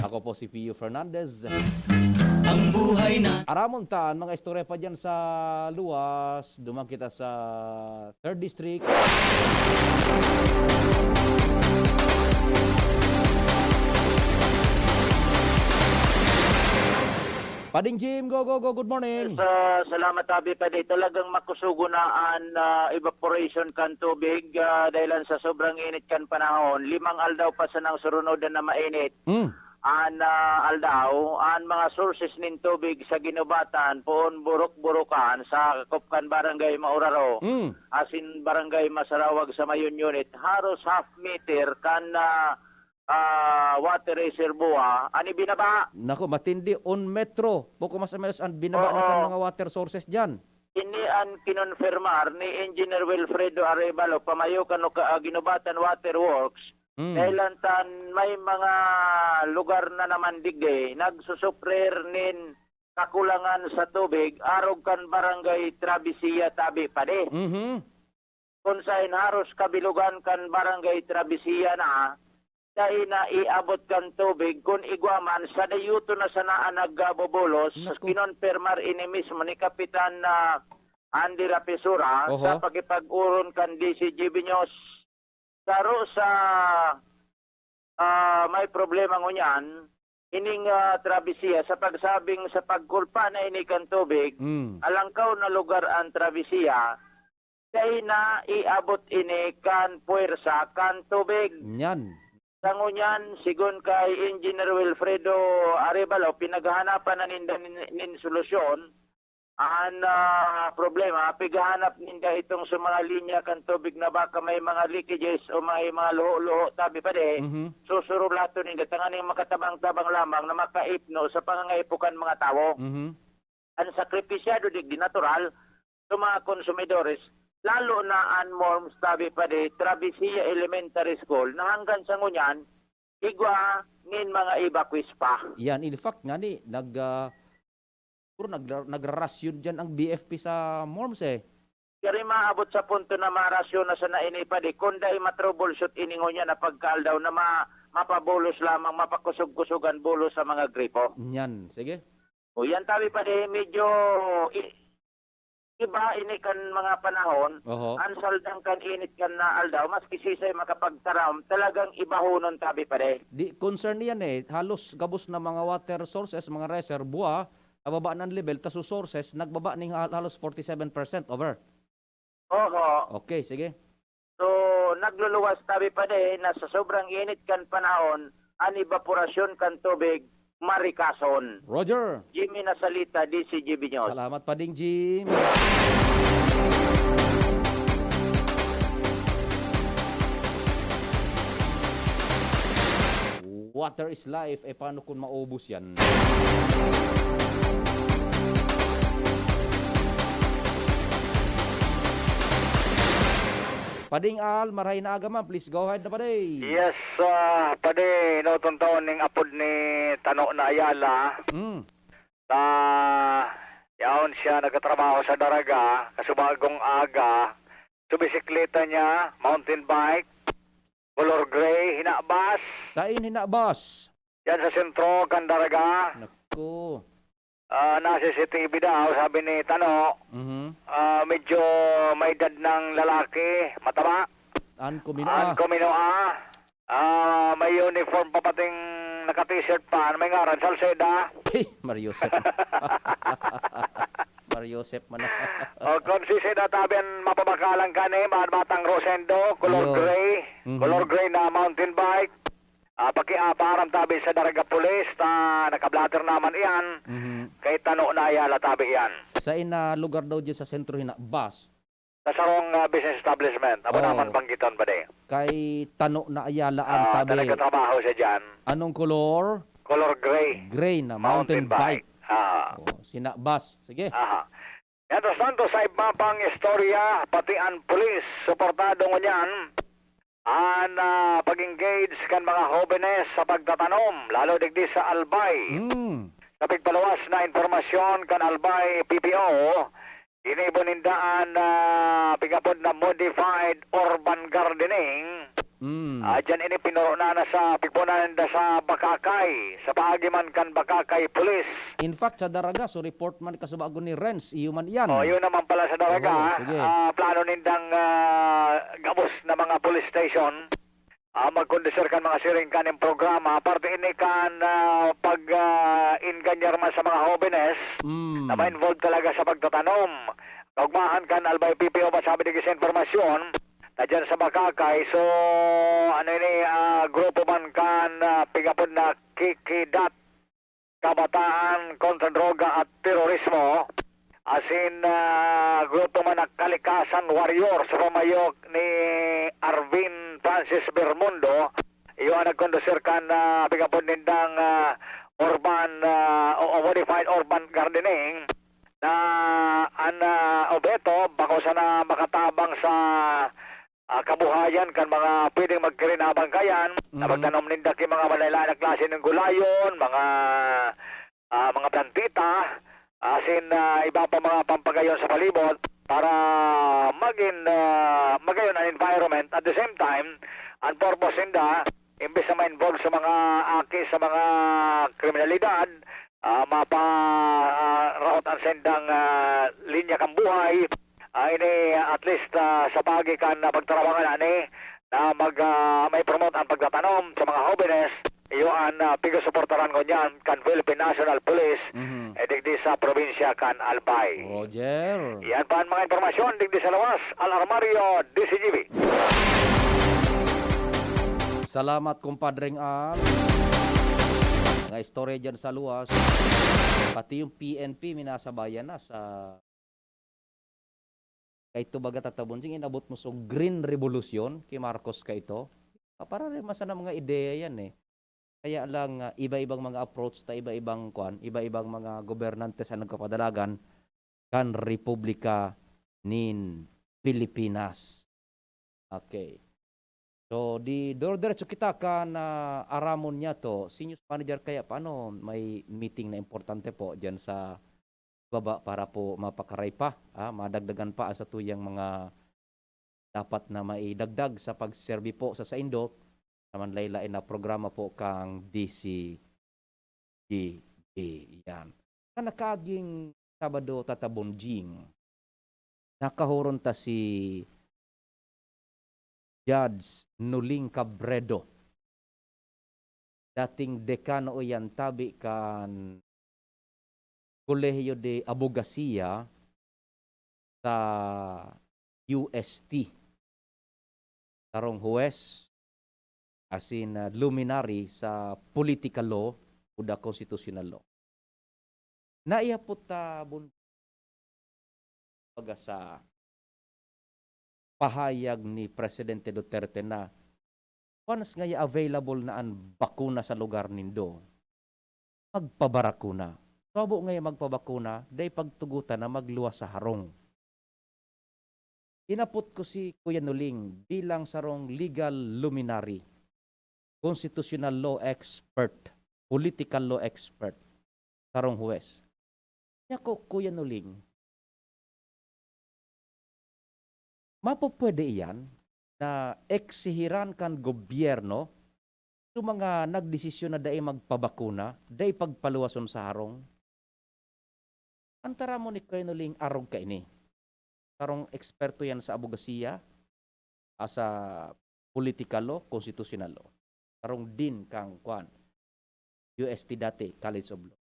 Ako po si Pio Fernandez. Ang buhay natin. Aramon ta ang mga istorya pa dyan sa luwas. Duman kita sa Third District. Pading Jim, go, go, go. Good morning. Sa, salamat, Abi Padi. Talagang makusugo na an ah, evaporation kan tubig ah, dahilan sa sobrang init kan panahon. Limang aldaw pa sanang surunodan na mainit. Mm. An ah, aldaw, an mga sources nin tubig sa Ginubatan, poon burok-burokan, sa sakop kan Barangay Mauraro, Mm. asin Barangay Masarawag sa Mayon Unit, haros half meter kan ah, ah, water reservoir, an ibinaba. Nako, matindi. Un metro. Poko mas o menos ang binaba na Oo. kan mga water sources dyan. Ini an kinonfirmar ni Engineer Wilfredo Arevalo, pamayo kan Oka-, ah, Ginubatan Water Works, Mm. dahilan tan may mga lugar na naman digdi nagsusufrir nin kakulangan sa tubig arog kan Barangay Travesía, Tabi Padi. Mhm. Kun saen haros kabilugan kan Barangay Travesía na, dai na iabot kan tubig, kun igwa man, sa dayuto na sana an nagbubulos. Naku. Kinonfirmar ini mismo ni Kapitan na Andy Rapisura Oho. sa pakipag-oron kan D C G B News. Saro sa ah, may problema ngunyan, ining ah, Travesía, sa pagsabing sa pagkulpa na ini kan tubig, Mm. alangkaw na lugar an Travesía, dai na iabot ini kan puwersa kan tubig. Nyan. Sa ngunyan, sigon kay Engineer Wilfredo Arevalo, pinaghahanapan na ninda nin, nin solusyon. An ah, problema, pighahanap ninda itong sa mga linya kan tubig na baka may mga leakages o may mga luho-luho, Tabi Padi. Mhm. Susurulaton ninda tanganing makatabang-tabang lamang na makaipno sa pangangaipo kan mga tawo. Mhm. An sakripisyado digdi natural sa mga konsumidores, lalo na an MORMS, Tabi Padi, Travesía Elementary School, na hanggang sa ngunyan, igwa nin mga evacuees pa. Yan, in fact, nga ni, nag, ah, puro nagra- nagrarasyon dyan ang B F P sa MORMS eh. Kaya maabot sa punto na marasyon na sana ini, Padi, kun dai ma-troubleshoot ini ngunyan na pagkaaldaw na ma- mapabulos lamang, mapakusog-kusog an bulos sa mga gripo. Yan, sige. O yan, Tabi Padi, medyo i- iba ini kan mga panahon. Oho. An saldang kan init kan na aldaw, maski sisay makapagtaram, talagang ibahonon, Tabi Padi. Di, concern yan eh. Halos gabos na mga water sources, mga reservoir, nababa na ang level, tas sa sources, nagbaba ning hal- halos forty-seven percent over. Oho. Okay, sige. So, nagluluwas, Tabi Padi, na sa sobrang init kan panahon, an evaporasyon kan tubig Maricason. Roger. Jimmy Nasalita, D C G B News. Salamat, Pading Jim. Water is life. Eh, paano kung maubos yan? Pading Al, maray na aga man. Please go ahead na, Padi. Yes, ah, Padi, inutong taon ning apod ni Tano na Ayala. Mm. Ta, yaon siya nagtatrabaho sa Daraga, kasubagong aga, su bisikleta niya, mountain bike, color gray, hinabas. Sain hinabas? Yan sa sentro, kan Daraga. Naku. Ah, na-C C T V daw, sabi ni Tano. Mhm. Ah, medyo may edad ng lalaki, mataba. An kuminoa. An kuminoa. Ah, may uniform pa pating naka-t-shirt pa. Ano may ngaran? Salceda. Hey, Mario Joseph. Mario Joseph man na. O, kung si Seda tabi an mapabakalan kani, mga batang Rosendo, color Iyo. Gray, Mhm. color gray na mountain bike. Ah, paki-, ah, paaram tabi sa Daraga Police, ta nakablatter naman iyan. Mhm. Kay Tano na Ayala tabi iyan. Sa ina lugar daw dyan sa sentro hina, bus. Sa sarong, ah, business establishment. Amo Oo. naman banggiton ba di? Kay Tano na Ayala an Ah, tabi. Talaga trabaho siya dyan. Anong kolor? Color gray. Gray na mountain Mountain bike. bike. Ah. Oh, sina bus. Sige. Aha. Mientras tanto, sa iba pang istorya, pati ang pulis, suportado ngunyan an, ah, pag-engage kan mga hobenes sa pagtatanom, lalo digdi sa Albay. Mm. Sa pigpaluwas na impormasyon kan Albay P P O, ginibo ninda an, ah, pigapod na modified urban gardening. Mm. Ah, diyan ini pinuro na, na sa pigpunan ninda sa Bacacay, sa paagi man kan Bacacay Police. In fact, sa Daraga, so report man kasubago ni Renz, iyo man iyan. Oh, yun naman pala sa Daraga, Oo, ah. sige. Ah, plano nindang, ah, gabos na mga police station, ah, magkondusir kan mga siring kaning programa. Parte ini kan, ah, pag, ah, enganyar man sa mga hobenes Mm. na ma-involve talaga sa pagtatanom. Kaugmahan kan Albay P P O, masabi digdi sa impormasyon, na dyan sa Bacacay. So, ano ini, ah, grupo man kan, ah, pigapod na Kikidat, Kabataan kontra Droga at Terorismo, asin, ah, grupo man na Kalikasan Warrior sa pamayo ni Arvin Francis Bermundo, iyo an nagkondusir kan, ah, pigapod nindang, ah, urban, ah, o, o modified urban gardening. Na an, ah, obheto bako sana makatabang sa, ah, kabuhayan kan mga pwedeng magkirinabang kayan, na Mhm. magtanom ninda ki mga malain-lain na klase nin gulayon, mga, ah, mga plantita, asin, ah, iba pa mga pampagayon sa palibot para magin, ah, magayon an environment. At the same time, ang purpose ninda, imbes na ma-involve sa mga aki sa mga kriminalidad, ah, mapa, ah, rahot an sendang, ah, linya kan buhay. Ah, ini, at least, ah, sa paagi kan, ah, pagtrabaho ngani na mag, ah, mai-promote an pagtatanom sa mga hobenes, iyo an, ah, pigsusuportaran ngunyan kan Philippine National Police, Mhm. eh, digdi sa probinsya kan Albay. Roger. Iyan pa an mga impormasyon digdi sa lawas, Al Armario, D C G B. Salamat, Compadreng Al. Mga istorya dyan sa luwas. Pati yung P N P, minasabayan na sa kaito baga tatabon. Sige, inabot mo so Green Revolution ki Marcos kaito. Ah, para rin masana mga ideya yan eh. Kaya lang, ah, iba-ibang mga approach ta iba-ibang kwan, iba-ibang mga gobernante sa nagkapadalagan kan Republika nin Pilipinas. Okay. So, di, doro-, diretso kita kan, ah, aramon niya to. Si news manager kaya paano may meeting na importante po diyan sa baba para po mapakaray pa, ah, madagdagan pa ang satuyang mga dapat na maidagdag sa pagserbi po sa saindo sa manlain-lain na programa po kang D C G B. Yan. Sa nakaaging Sabado, Tata Bonjing, nakahuron ta si Judge Nuling Cabredo, dating dekano iyan tabi kan Colegio de Abogacía sa U S T. Sarong huwes, asin, ah, luminary sa political law, o the constitutional law. Naihapot ta bun-, baga sa pahayag ni Presidente Duterte na once ngaya available na an bakuna sa lugar nindo, magpabarakuna. So, habo ngaya magpabakuna, dai pagtugotan na magluwas sa harong. Inapot ko si Kuya Nuling bilang sarong legal luminary, constitutional law expert, political law expert, sarong huwes. Niya ko, Kuya Nuling, mapupwede iyan na eksihiran kan gobyerno sa mga nagdesisyon na dai magpabakuna, dai pagpaluwason sa harong? An taramon ni Kuya Nuling arog kaini. Sarong eksperto yan sa abogasiya, ah, sa political law, constitutional law. Sarong dean kang, kwan, U S T dati, College of Law.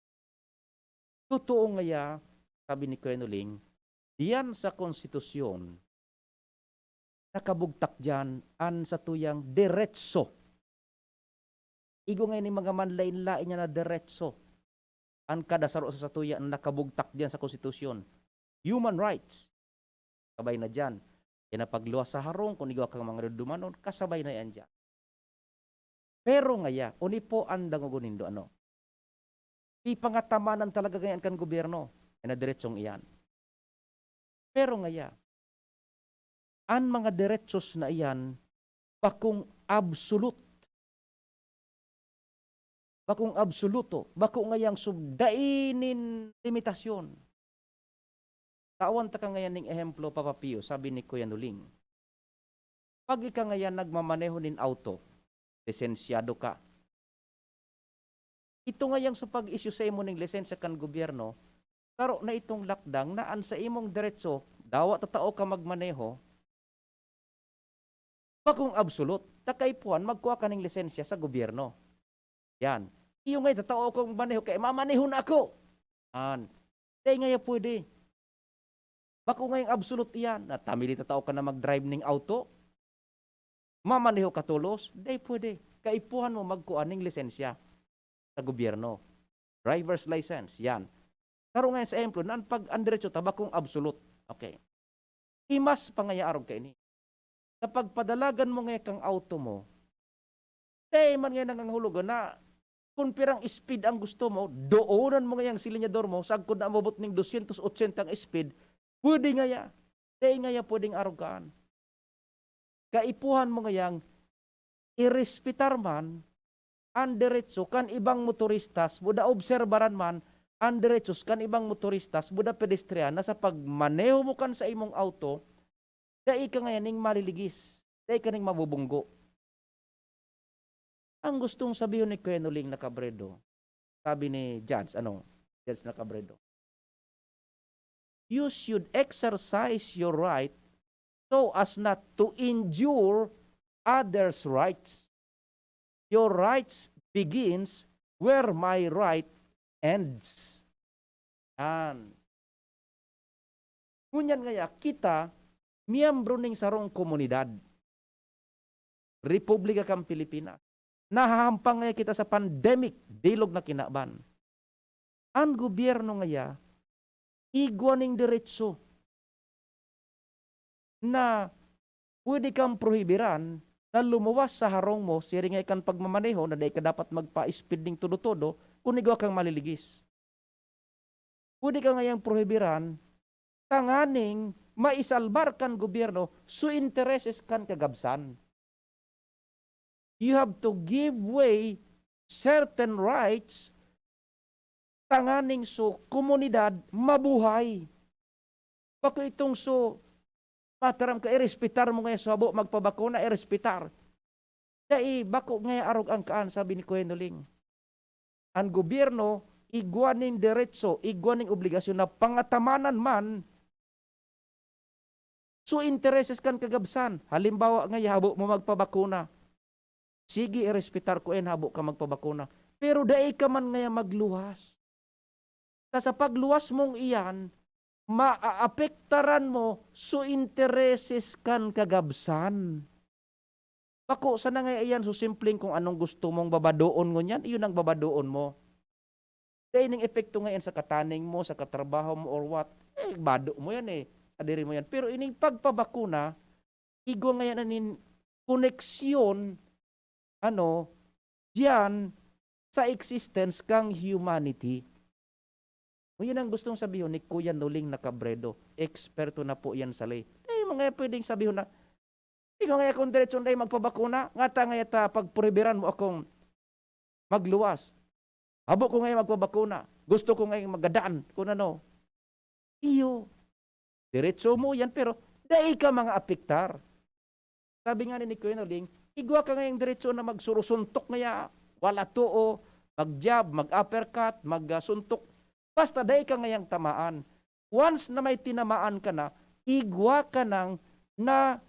Totoo ngaya, sabi ni Kuya Nuling, diyan sa konstitusyon, nakabugtak diyan an satuyang deretso. Igwa ngayan nin mga manlaen-laen niya na deretso an kada saro sa satuya na nakabugtak diyan sa konstitusyon. Human rights. Kasabay na diyan, kaya na pagluwas sa harong, kun igwa kang mga dudumanon, kasabay na yan diyan. Pero ngaya, oni po an dangogon nindo, ano? Ipangatamanan talaga ngayan kan gobyerno, kaya na diretsong iyan. Pero ngaya, an mga derechos na iyan, bakong absolute. Bakong absoluto, bako ngayang sub-, dai nin limitasyon. Tawan taka ngayan ning ehemplo, Papa Pio, sabi ni Kuya Nuling. Pag ika ngayan nagmamaneho nin auto, lisensyado ka. Ito ngayang sa pag-issue sa imo ning lisensya kan gobyerno, saro na itong lakdang na an sa imong deretso, dawa ta tao ka magmaneho, bakong absolute, ta kaipuhan magkua ka ning lisensya sa gobyerno. Yan. Iyo nga, tatao akong maneho, kaya mamanehon ako. An. Dai ngaya pwede. Bako ngayang absolute iyan, na ta mili tatao ka na mag-drive ning auto. Mamaneho ka tolos, dai pwede. Kaipuhan mo magkua ning lisensya sa gobyerno. Driver's license, yan. Saro ngayan sa ehemplo, na an pag-, an derecho ta bakong absolute. Okay. Imas pa ngaya arog kaini. Sa pagpadalagan mo ngaya kang auto mo, dai man ngaya nangangahulugan na kun pirang speed ang gusto mo, doonan mo ngayang silinyador mo, sagkod na umabot ning dosyentos otsenta ang speed, pwede ngaya. Dai ngaya pwedeng arogaan. Kaipuhan mo ngayang irespetar man an deretso kan ibang motoristas, buda obserbaran man an deretsos kan ibang motoristas, buda pedestrian, na sa pagmaneho mo kan sa imong auto, dai ka ngayan ning maliligis, dai ka ning mabubunggo. Ang gustong sabihon ni Kuya Nuling na Cabredo, sabi ni Judge, ano, Judge na Cabredo, "You should exercise your right so as not to injure others' rights. Your rights begins where my right ends." Yan. Ngunyan ngaya, kita, miyembro ning sarong komunidad, Republika kan Pilipinas. Nahahampang ngaya kita sa pandemic, bilog na kinaban. An gobyerno ngaya, igwa ning deretso na pwede kang prohibiran na lumuwas sa harong mo, siring nga kan pagmamaneho na dai ka dapat magpa-speed ning todo-todo, kun igwa kang maliligis. Pwede ka ngayang prohibiran tanganing maisalbar kan gobyerno su intereses kan kagabsan. You have to give way certain rights tanganing su komunidad mabuhay. Bako itong su, mataram ka, irespetar mo ngaya su habo magpabakuna, irespetar. Dai, bako ngaya arog ang kaan, sabi ni Kuya Nuling. An gobyerno, igwa nin deretso, igwa nin obligasyon na pangatamanan man su intereses kan kagabsan. Halimbawa ngaya, habo mo magpabakuna. Sige, irespetar ko yan, habo ka magpabakuna. Pero dai ka man ngaya magluwas. Ta sa pagluwas mong iyan, maaapektaran mo su intereses kan kagabsan. Bako sana ngaya iyan su simpleng kung anong gusto mong babadoon ngunyan, iyon ang babadoon mo. Dai ning epekto ngayon sa kataning mo, sa katrabaho mo, or what. Eh, bado mo yan eh. Sadiri mo yan. Pero ining pagpabakuna, igwa ngayon na nin koneksyon, ano, diyan sa existence kang humanity. O, yun ang gustong sabihin ni Kuya Noling Nakabredo. Eksperto na po yan sa lay. Eh, mga pwedeng sabihin na, "Ikaw nga akong diretsyon dai magpabakuna, ngata nga yata pagpuribiran mo akong magluwas. Habo ko nga magpabakuna. Gusto ko nga magadan kung ano." Iyo. Diretso mo yan, pero dai ka mga apektar. Sabi nga ni Kuya Noling, igwa ka ngayang diretso na magsurusuntok ngaya, wala too, mag-jab, mag-uppercut, mag-suntok. Basta dai ka ngayang tamaan. Once na may tinamaan ka na, igwa ka nang na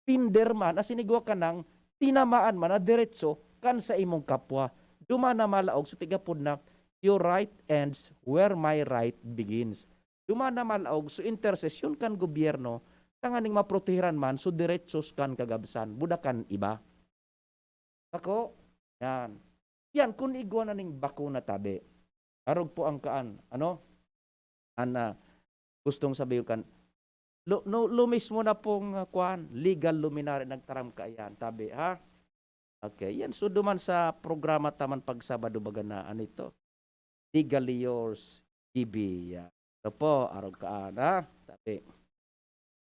pinderman, asin igwa ka nang tinamaan man na diretso kan sa imong kapwa. Duman na malaog, so tigapod na, "Your right ends where my right begins." Duman na malaog, so intersesyon kan gobyerno, tanganing maprotehiran man, so diretsos kan kagabsan, buda kan iba. Ako, yan. Yan, kun igwa na ning bakuna tabi. Arog po ang kaan, ano? An, ah, gustong sabihin kan, lo-, no, lo mismo na pong, ah, kuan, legal luminary nagtaram kaiyan, tabi, ha? Okay, yan. So, duman sa programa taman pag Sabado baga na, ano ito? Legally yours, G B. Yan. Ito po, arog kaan, ha? Tabi.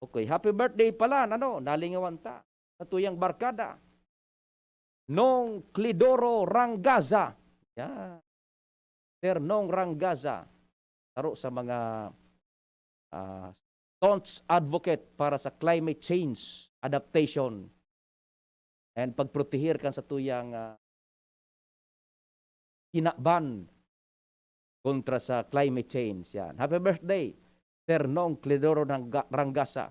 Okay, happy birthday pala, ano? Nalingawan ta. Sa tuyang barkada. Nong Clidoro Rangaza. Yan. Sir Nong Rangaza. Saro sa mga, ah, staunch advocate para sa climate change adaptation and pagprotehir kan sa tuyang, ah, kinaban kontra sa climate change. Yan. Happy birthday, Sir Nong Clidoro Rangga-, Rangasa.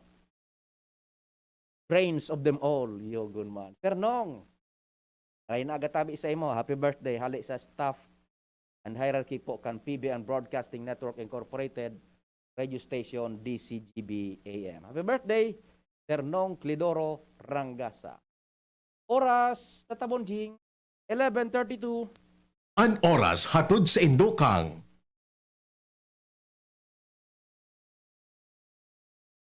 Brains of them all, yogon man. Sir Nong, ay nagatabi sa imo. Happy birthday. Hali sa staff and hierarchy po kan P B N Broadcasting Network Incorporated, radio station D C G B A M. Happy birthday, Sir Nong Clidoro Rangasa. Oras, Tata Bonjing, eleven thirty-two. An oras hatod sa indo kang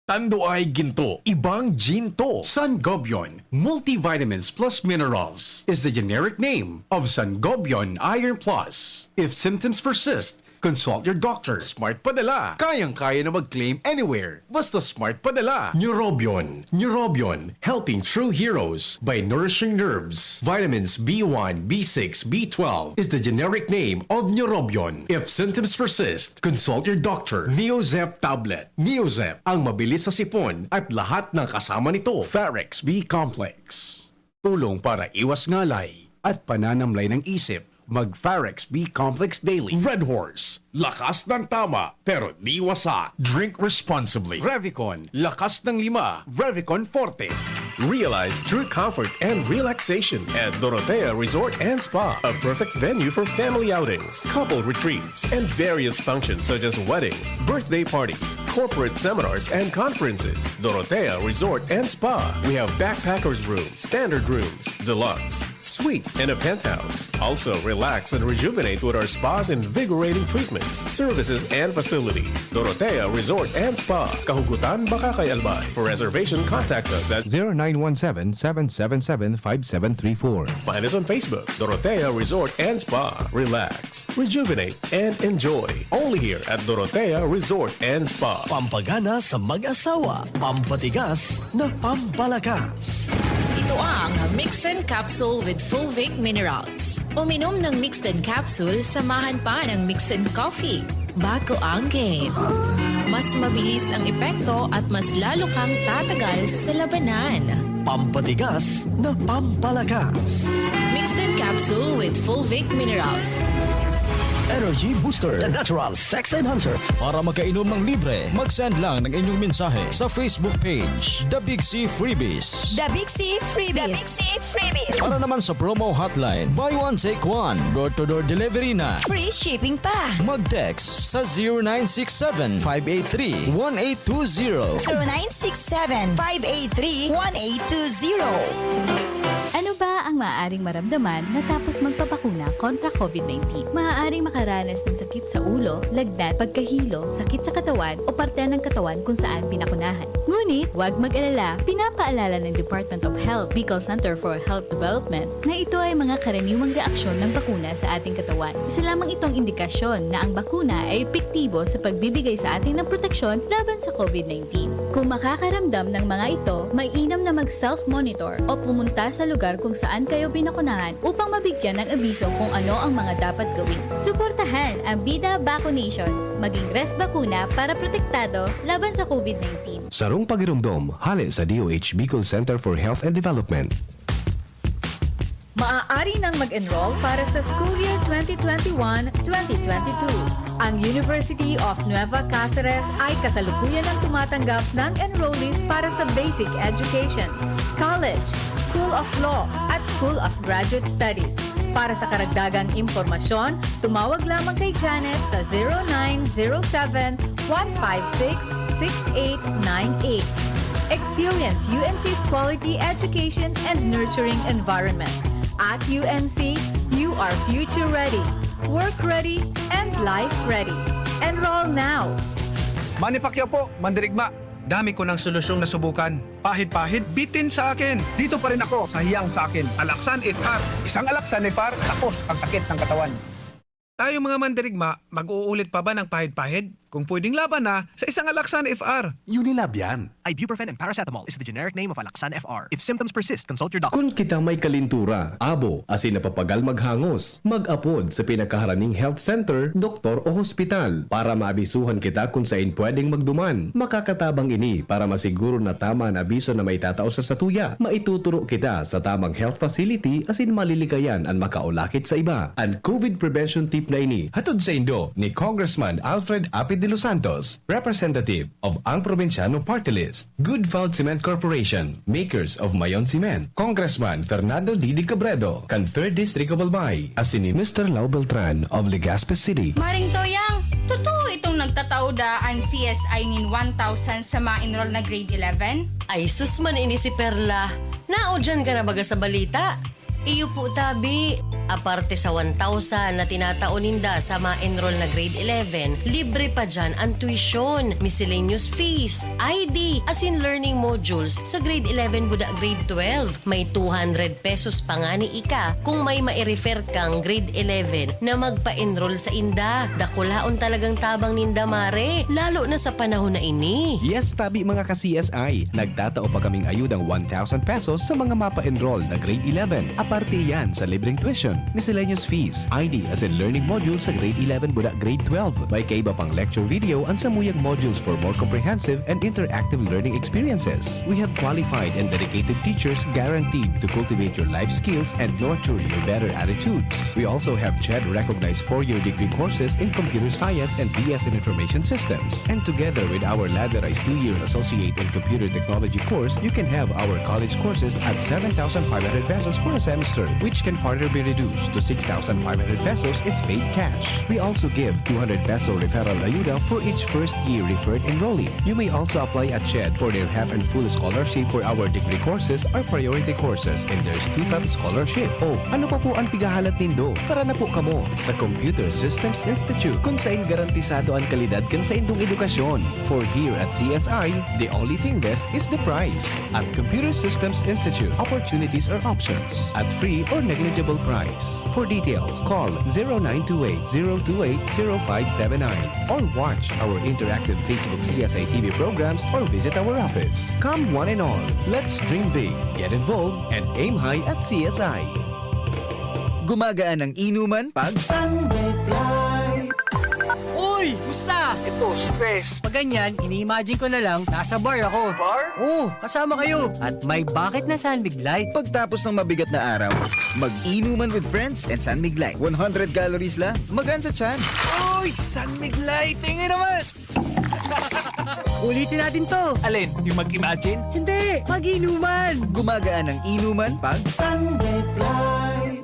Tanduay Ginto, ibang ginto. Sangobion Multivitamins Plus Minerals is the generic name of Sangobion Iron Plus. If symptoms persist, consult your doctor. Smart Padala. Kayang-kaya na mag-claim anywhere. Basta Smart Padala. Neurobion. Neurobion. Helping true heroes by nourishing nerves. Vitamins B one, B six, B twelve is the generic name of Neurobion. If symptoms persist, consult your doctor. Neozep tablet. Neozep, ang mabilis sa sipon at lahat ng kasama nito. Pharex B Complex. Tulong para iwas ngalay at pananamlay ng isip. Mag Pharex B Complex Daily. Red Horse. Lakas ng tama, pero di wasa. Drink responsibly. Revicon. Lakas ng lima. Revicon Forte. Realize true comfort and relaxation at Dorotea Resort and Spa, a perfect venue for family outings, couple retreats, and various functions such as weddings, birthday parties, corporate seminars, and conferences. Dorotea Resort and Spa. We have backpackers rooms, standard rooms, deluxe, suite, and a penthouse. Also, relax and rejuvenate with our spa's invigorating treatments, services, and facilities. Dorotea Resort and Spa, Kahugutan, Bacacay, Albay. For reservation, contact us at zero nine one seven, seven seven seven, five seven three four. Find us on Facebook, Dorotea Resort and Spa. Relax, rejuvenate, and enjoy. Only here at Dorotea Resort and Spa. Pampagana sa mag-asawa, pampatigas na pampalakas. Ito ang Mixin Capsule with Fulvic Minerals. Uminom ng Mixin Capsule, samahan pa ng Mixin Coffee. Bago ang game. Mas mabilis ang epekto at mas lalo kang tatagal sa labanan. Pampatigas na pampalakas. Mixin Capsule with Fulvic Minerals. Energy Booster, the natural sex enhancer. Para makainom ng libre, mag-send lang ng inyong mensahe sa Facebook page, The Big C Freebies. The Big C Freebies. Para naman sa promo hotline, buy one, take one, door-to-door delivery na. Free shipping pa. Mag-text sa zero nine six seven, five eight three, one eight two zero. Zero nine six seven, five eight three, one eight two zero. Ano ba ang maaaring maramdaman matapos magpabakuna kontra COVID nineteen? Maaaring makaranas ng sakit sa ulo, lagnat, pagkahilo, sakit sa katawan o parte ng katawan kung saan binakunahan. Ngunit, huwag mag-alala, pinapaalala ng Department of Health, Bicol Center for Health Development, na ito ay mga karaniwang reaksyon ng bakuna sa ating katawan. Isa lamang itong indikasyon na ang bakuna ay epektibo sa pagbibigay sa atin ng proteksyon laban sa COVID nineteen. Kung makakaramdam ng mga ito, mainam na mag-self-monitor o pumunta sa lugar kung saan kayo binakunahan upang mabigyan ng abiso kung ano ang mga dapat gawin. Suportahan ang Bida Vaccination. Maging Res Bakuna para protektado laban sa COVID nineteen. Sarong pagiromdom, hale sa D O H Bicol Center for Health and Development. Maaari nang mag-enroll para sa school year twenty twenty-one, twenty twenty-two. Ang University of Nueva Caceres ay kasalukuyan ang tumatanggap ng enrollees para sa basic education, college, School of Law, at School of Graduate Studies. Para sa karagdagang impormasyon, tumawag lamang kay Janet sa zero nine zero seven, one five six, six eight nine eight. Experience U N C's quality education and nurturing environment. At U N C, you are future ready, work ready, and life ready. Enroll now! Manny Pacquiao po, mandirigma. Dami ko ng solusyong nasubukan. Pahid-pahid, bitin sa akin. Dito pa rin ako sa hiyang sa akin. Alaksan F R. Isang Alaksan F R, tapos ang sakit ng katawan. Tayong mga mandirigma, mag-uulit pa ba ng pahid-pahid? Kung pwedeng laban na, sa isang Alaksan F R. Unilab yan. Ibuprofen and paracetamol is the generic name of Alaxan F R. If symptoms persist, consult your doctor. Kun kita may kalintura, abo, asin napapagal maghangos, mag-apod sa pinakaharaning health center, doktor o hospital para maabisuhan kita kun sain pwedeng magduman. Makakatabang ini para masiguro na tama an abiso na maitatao sa satuya. Maituturo kita sa tamang health facility asin malilikayan an makaulakit sa iba. An COVID prevention tip na ini hatod saindo ni Congressman Alfred Apid de los Santos, representative of Ang Probinsyano Party List, Good Found Cement Corporation, makers of Mayon Cement, Congressman Fernando Didi Cabredo, kan Third District of Albay, asin ni Mister Lau Beltran of Legazpi City. Maring Toyang, totoo itong nagtatao daa an C S I nin one thousand sa ma-enroll na grade eleven? Ay sus man ini si Perla! Naudyan ka na baga sa balita? Iyo po tabi! Aparte sa one thousand na tinatao ninda sa ma-enroll na grade eleven, libre pa diyan an tuition, miscellaneous fees, I D, asin learning modules sa grade eleven buda grade twelve. May two hundred pesos pa ngani ika kung may mai-refer kang grade eleven na magpa-enroll sa inda. Dakulaon talagang tabang ninda, Mare, lalo na sa panahon na ini. Yes, tabi mga ka-C S I, nagtatao pa kaming ayudang one thousand pesos sa mga mapa-enroll na grade eleven. Aparte iyan sa libreng tuition, miscellaneous fees, I D asin learning modules sa grade eleven buda grade twelve. May kaiba pang lecture video an samuyang modules for more comprehensive and interactive learning experiences. We have qualified and dedicated teachers guaranteed to cultivate your life skills and nurture your better attitudes. We also have CHED-recognized four-year degree courses in computer science and B S in information systems. And together with our ladderized two-year associate in computer technology course, you can have our college courses at seven thousand five hundred pesos for a semester, which can further be reduced to six thousand five hundred pesos if paid cash. We also give two hundred peso referral ayuda for each first-year referred enrollee. You may also apply at CHED for their half and full scholarship for our degree courses or priority courses in their Student Scholarship. O, ano pa po ang pighahalat nindo? Tara na po kamo sa Computer Systems Institute, kun sain garantisado an kalidad kan saindong edukasyon. For here at C S I, the only thing best is the price. At Computer Systems Institute, opportunities are options at free or negligible price. For details, call zero nine two eight, zero two eight, zero five seven nine or watch our interactive Facebook C S I T V programs or visit our office. Come one and all, let's dream big, get involved, and aim high at C S I. Gumagaan ang inuman pag Sunlight. Uy! Musta? Ito, stress. Pag ganyan, ini-imagine ko na lang, nasa bar ako. Bar? Oo, kasama kayo. At may bakit na Sunlight. Pagtapos ng mabigat na araw, mag-inuman with friends and Sunlight. One hundred calories lang, magaan sa tiyan. Uy! Sunlight! Tingin naman! Ulitin natin to. Alin? Yung mag-imagine? Hindi! Mag-inuman! Gumagaan ang inuman pag Sunlight.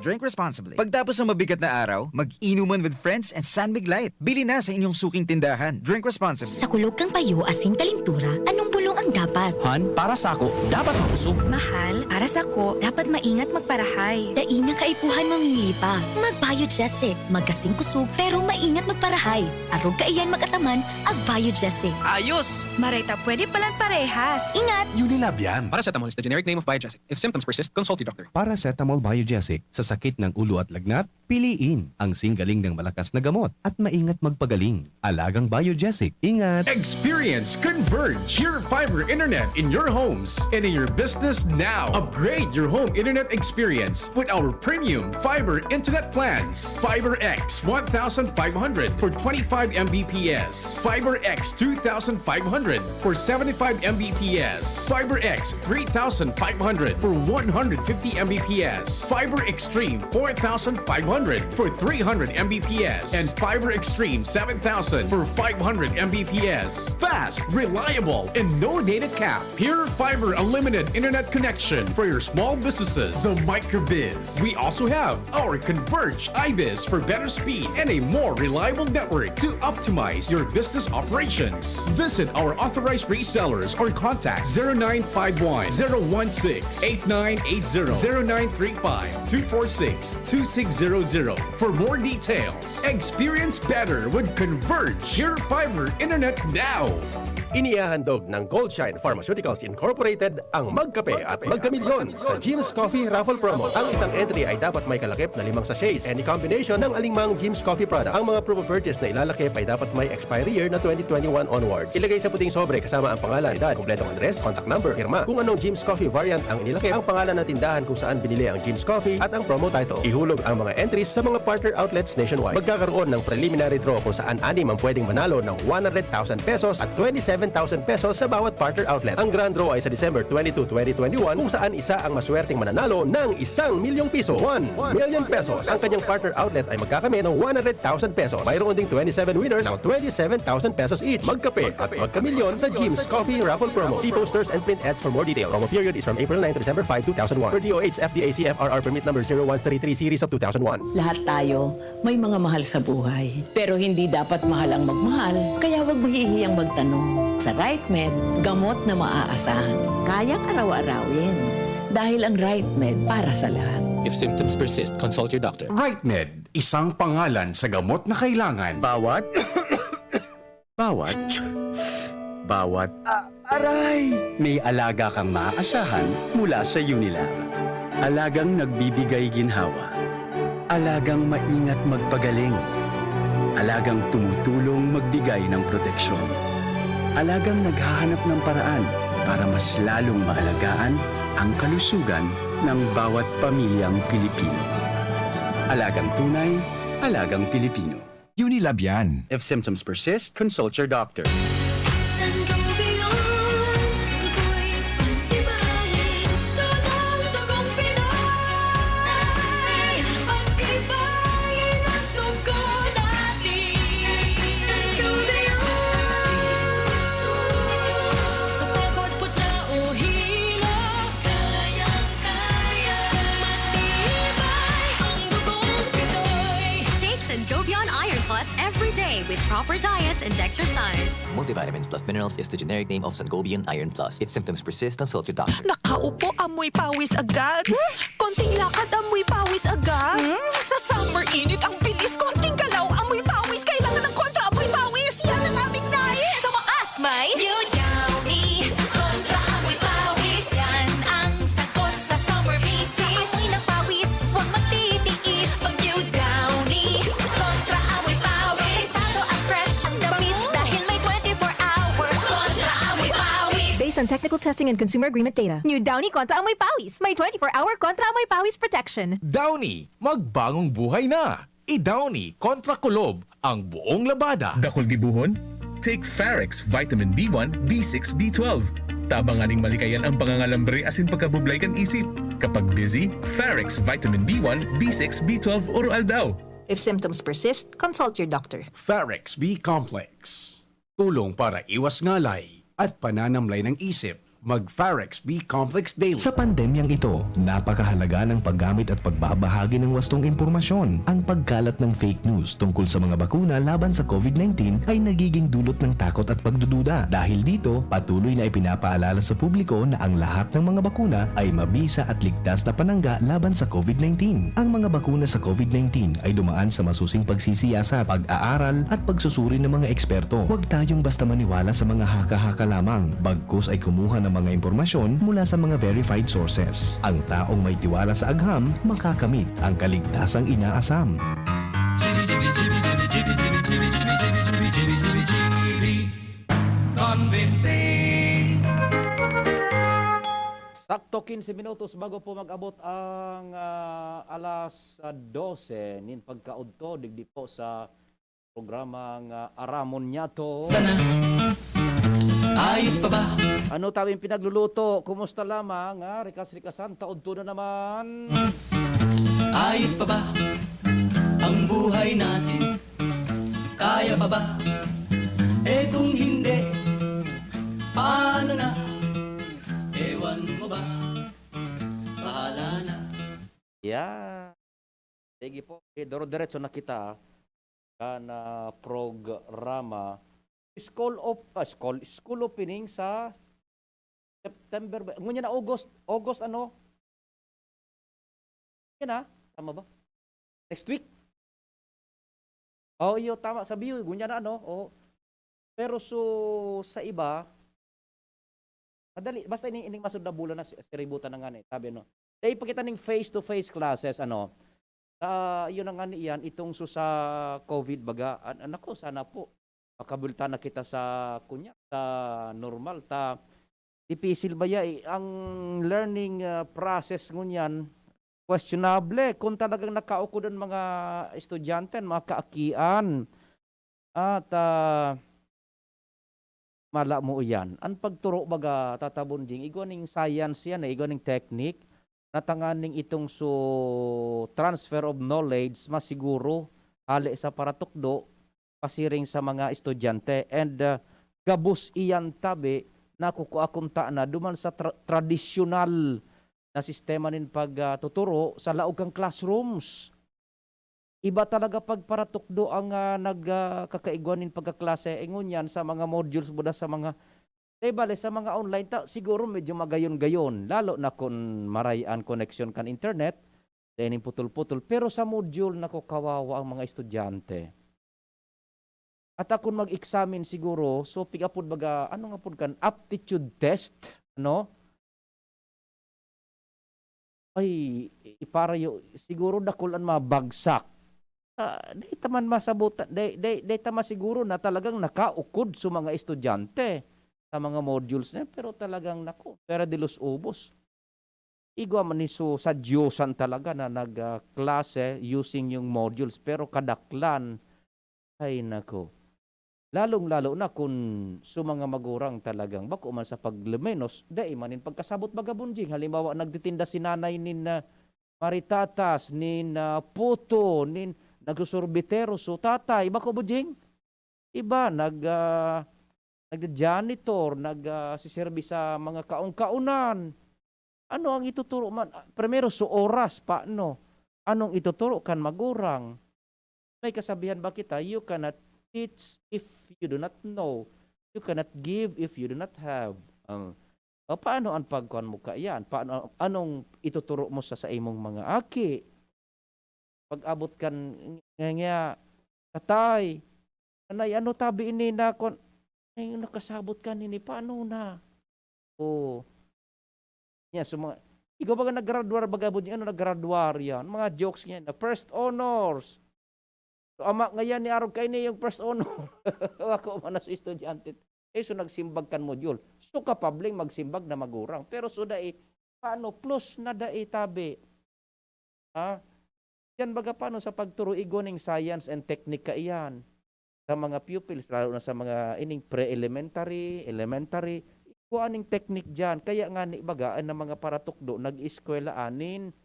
Drink responsibly. Pagtapos ng mabigat na araw, mag-inuman with friends and Sunlight. Bili na sa inyong suking tindahan. Drink responsibly. Sa kulog kan payo asin kalintura, anong bulong Dapat. Han, para sako, dapat makusog. Mahal, para sako, dapat maingat magparahay. Dai na kaipuhan mamili pa. Mag-Biogesic. Magkasing kusog, pero maingat magparahay. Arog kaiyan mag-ataman, ag Biogesic. Ayos! Maray ta pwede palan parehas. Ingat! Unilab yan. Paracetamol is the generic name of Biogesic. If symptoms persist, consult your doctor. Paracetamol Biogesic sa sakit ng ulo at lagnat, piliin ang singgaling ng malakas na gamot at maingat magpagaling. Alagang Biogesic, ingat! Experience Converge, your fiber internet in your homes and in your business now. Upgrade your home internet experience with our premium fiber internet plans. Fiber X one thousand five hundred for twenty-five M B P S. Fiber X two thousand five hundred for seventy-five M B P S. Fiber X three thousand five hundred for one hundred fifty M B P S. Fiber Extreme four thousand five hundred for three hundred M B P S. And Fiber Extreme seven thousand for five hundred M B P S. Fast, reliable, and no data cap. Pure Fiber Unlimited Internet Connection for your small businesses. The Microbiz. We also have our Converge Ibis for better speed and a more reliable network to optimize your business operations. Visit our authorized resellers or contact zero nine five one, zero one six, eight nine eight zero, zero nine three five, two four six, two six zero zero for more details. Experience better with Converge Pure Fiber Internet now. Inihahandog ng Goldshine Pharmaceuticals Incorporated ang Magkape at Magkamilyon sa Jim's Coffee Raffle Promo. Ang isang entry ay dapat may kalakip na limang sachets, any combination ng alingmang Jim's Coffee product. Ang mga proof of purchase na ilalakip ay dapat may expiry year na twenty twenty-one onwards. Ilagay sa puting sobre kasama ang pangalan, edad, kompletong address, contact number, pirma. Kung anong Jim's Coffee variant ang inilakip, ang pangalan ng tindahan kung saan binili ang Jim's Coffee at ang promo title. Ihulog ang mga entries sa mga partner outlets nationwide. Magkakaroon ng preliminary draw kung saan anim ang pwedeng manalo ng one hundred thousand pesos at twenty-seven thousand pesos sa bawat partner outlet. Ang grand draw ay sa December twenty-two, twenty twenty-one, kung saan isa ang maswerteng mananalo ng isang milyong piso, one million pesos. Ang kanyang partner outlet ay magkakamit ng one hundred thousand pesos. Mayroon ding twenty-seven winners ng twenty-seven thousand pesos each. Magkape at magkamilyon sa Jim's Coffee Raffle Promo. See posters and print ads for more details. Promo period is from April nine to December five, two thousand one. Per D O H F D A C F R R Permit Number zero one three three Series of two thousand one. Lahat tayo may mga mahal sa buhay. Pero hindi dapat mahal ang magmahal, kaya huwag mahihiyang magtanong. Sa RightMed, gamot na maaasahan, kayang araw-arawin. Dahil ang RightMed para sa lahat. If symptoms persist, consult your doctor. RightMed, isang pangalan sa gamot na kailangan. Bawat, bawat, bawat, aray! May alaga kang maaasahan mula sa Unilab. Alagang nagbibigay ginhawa. Alagang maingat magpagaling. Alagang tumutulong magbigay ng proteksyon. Alagang naghahanap ng paraan para mas lalong maalagaan ang kalusugan ng bawat pamilyang Pilipino. Alagang tunay, alagang Pilipino. Unilab yan. If symptoms persist, consult your doctor. Sangobion, ako'y pagtibayin. Sunang dugong Pinoy. Pagtibayin ang dugo natin. Sangobion, sa pagod, putla o hilo, kayang-kaya. Kung matibay ang dugong Pinoy. Take Sangobion Iron Plus every day with proper diet and exercise. Multivitamins plus minerals is the generic name of Sangobion Iron Plus. If symptoms persist, consult your doctor. Nakaupo, amoy pawis agad. Konting lakad, amoy pawis agad. Sa summer init, ang bilis. Konting galaw, amoy pawis. Kailangan ng kontra amoy pawis. Yan ang aming nais. Sa wakas, may New Downy Kontra Amoy Pawis. Yan ang sagot sa summer misis. Sa amoy ng pawis, huwag magtitiis. Mag New Downy Kontra Amoy Pawis. Delikado at fresh ang damit dahil may twenty-four hour Kontra Amoy Pawis. Based on technical testing and consumer agreement data. New Downy Kontra Amoy Pawis. May twenty-four hour Kontra Amoy Pawis protection. Downy, magbagong buhay na! I-Downy kontra kulob ang buong labada. Dakul gibohon? Take Farex Vitamin B one, B six, B twelve. Tabang nganing malikayan ang pangangalambre asin pagkabublay kan isip. Kapag busy, Farex Vitamin B one, B six, B twelve oro-aldaw. If symptoms persist, consult your doctor. Farex B Complex. Tulong para iwas ngalay at pananamlay ng isip. Mag Pharex B Complex Daily. Sa pandemyang ito, napakahalaga ng paggamit at pagbabahagi ng wastong impormasyon. Ang pagkalat ng fake news tungkol sa mga bakuna laban sa COVID nineteen ay nagiging dulot ng takot at pagdududa. Dahil dito, patuloy na ipinapaalala sa publiko na ang lahat ng mga bakuna ay mabisa at ligtas na panangga laban sa COVID nineteen. Ang mga bakuna sa COVID nineteen ay dumaan sa masusing pagsisiyasat, pag-aaral at pagsusuri ng mga eksperto. Huwag tayong basta maniwala sa mga haka-haka lamang, bagkus ay kumuha ng mga impormasyon mula sa mga verified sources. Ang taong may tiwala sa agham makakamit ang kaligtasang inaasam. Convincing. Sakto quince minutos bago po mag-abot ang ah, alas ah, dose nin pagkaudto digdi po sa programang ah, Aramon Niyato. Sana. Ayos pa ba? Ano tawing pinagluluto? Kumusta lamang? Ah? Rikas-rikasan, taudto na naman. Ayos pa ba? Ang buhay natin. Kaya pa ba? Eh kung hindi, paano na? Ewan mo ba? Bahala na. Yeah. Sige po. Eh, doro-diretso na kita kan ah, programa. School of ah, school, school opening sa September ba? Ngunyan na August, August ano? Yan ah, tama ba? Next week? Oh, iyo, tama. Sabi yun, ngunyan na ano? Oh. Pero so, sa iba, madali. Basta ining, ining masud na bulan na si- siributan na nga eh. Sabi ano, dahil pa kita ning face-to-face classes, ano, ah, yun ang ano yan, itong so sa COVID baga, an- anak ko, sana po, makabulta na kita sa, kunya, sa normal, ta, dipisil ba ya, eh, ang learning ah, process ngunyan, questionable kung talagang nakaukod ang mga estudyante, ang mga kaakian. At ah, mala mo iyan. Ang pagturo baga, Tata Bonjing, igwa ning science yan, eh, igwa ning technique, na tanganing itong so transfer of knowledge, masiguro, hali sa paratukdo, pasiring sa mga estudyante. And ah, gabos iyan tabi, nakukua kunta na duman sa tra- tradisyonal na sistema nin pagtuturo sa laog kan classrooms. Iba talaga pagparatukdo ang ah, nag ah, kakaigwa nin pagkaklase, eh, ngunyan sa mga modules buda sa mga, di bale, sa mga online, ta, siguro medyo magayon-gayon, lalo na kun maray an koneksyon kan internet, dai nin putol-putol. Pero sa module, nako, kawawa ang mga estudyante. At akon mag-examine siguro, so pig-apod baga, ano nga pod kan, aptitude test, ano? Ay, i- para yo, siguro dakul an mga bagsak. Ah, di ta man masabutan, di, di, di ta masiguro na talagang nakaukod sa mga estudyante sa mga modules na yan, pero talagang, naku, pera de los ubos. Igwa man ni so, sa Diyosan talaga na nag-klase using yung modules, pero kadaklan, ay nako. Lalong-lalo na kun so mga magurang talagang bako man sa paglumenos, dai man nin pagkasabot baga, Bonjing. Halimbawa, nagtitinda si nanay nin ah, maritatas, nin ah, puto, nin nagsusurbitero. So, tatay, bako, Bonjing? Iba, nag, ah, nagja-janitor, nag, ah, siserbi sa mga kaon-kaonan. Ano ang ituturo man? Ah, primero, so oras, paano? Anong ituturo kan magurang? May kasabihan ba kita, "You cannot teach if you do not know. You cannot give if you do not have." Um, o paano ang pagkuhan mo kaiyan? Paano, anong ituturo mo sa, sa imong mga aki? Pag-abot kan nga, nga, "Tatay, Nanay, ano tabi ini na kon, ay, nakasabot ka nini, paano na?" Oh. Yan, so mga, ikaw baga naggraduar, baga po niya, ano, naggraduar yan. Mga jokes niya na, first honors. So, ama, ngayon ni arog kayo niya yung first honor. Ako man na sa estudyante. Eh, so nagsimbag kan module. So, kapabling magsimbag na magurang. Pero so, dai, paano? Plus na dai, tabi. Ha? Yan baga paano sa pagturo, igwa ning science and technique kaiyan. Sa mga pupils, lalo na sa mga ining pre-elementary, elementary, igwa ning technique diyan. Kaya nga ni baga, ang mga paratukdo, nag-eskwela anin,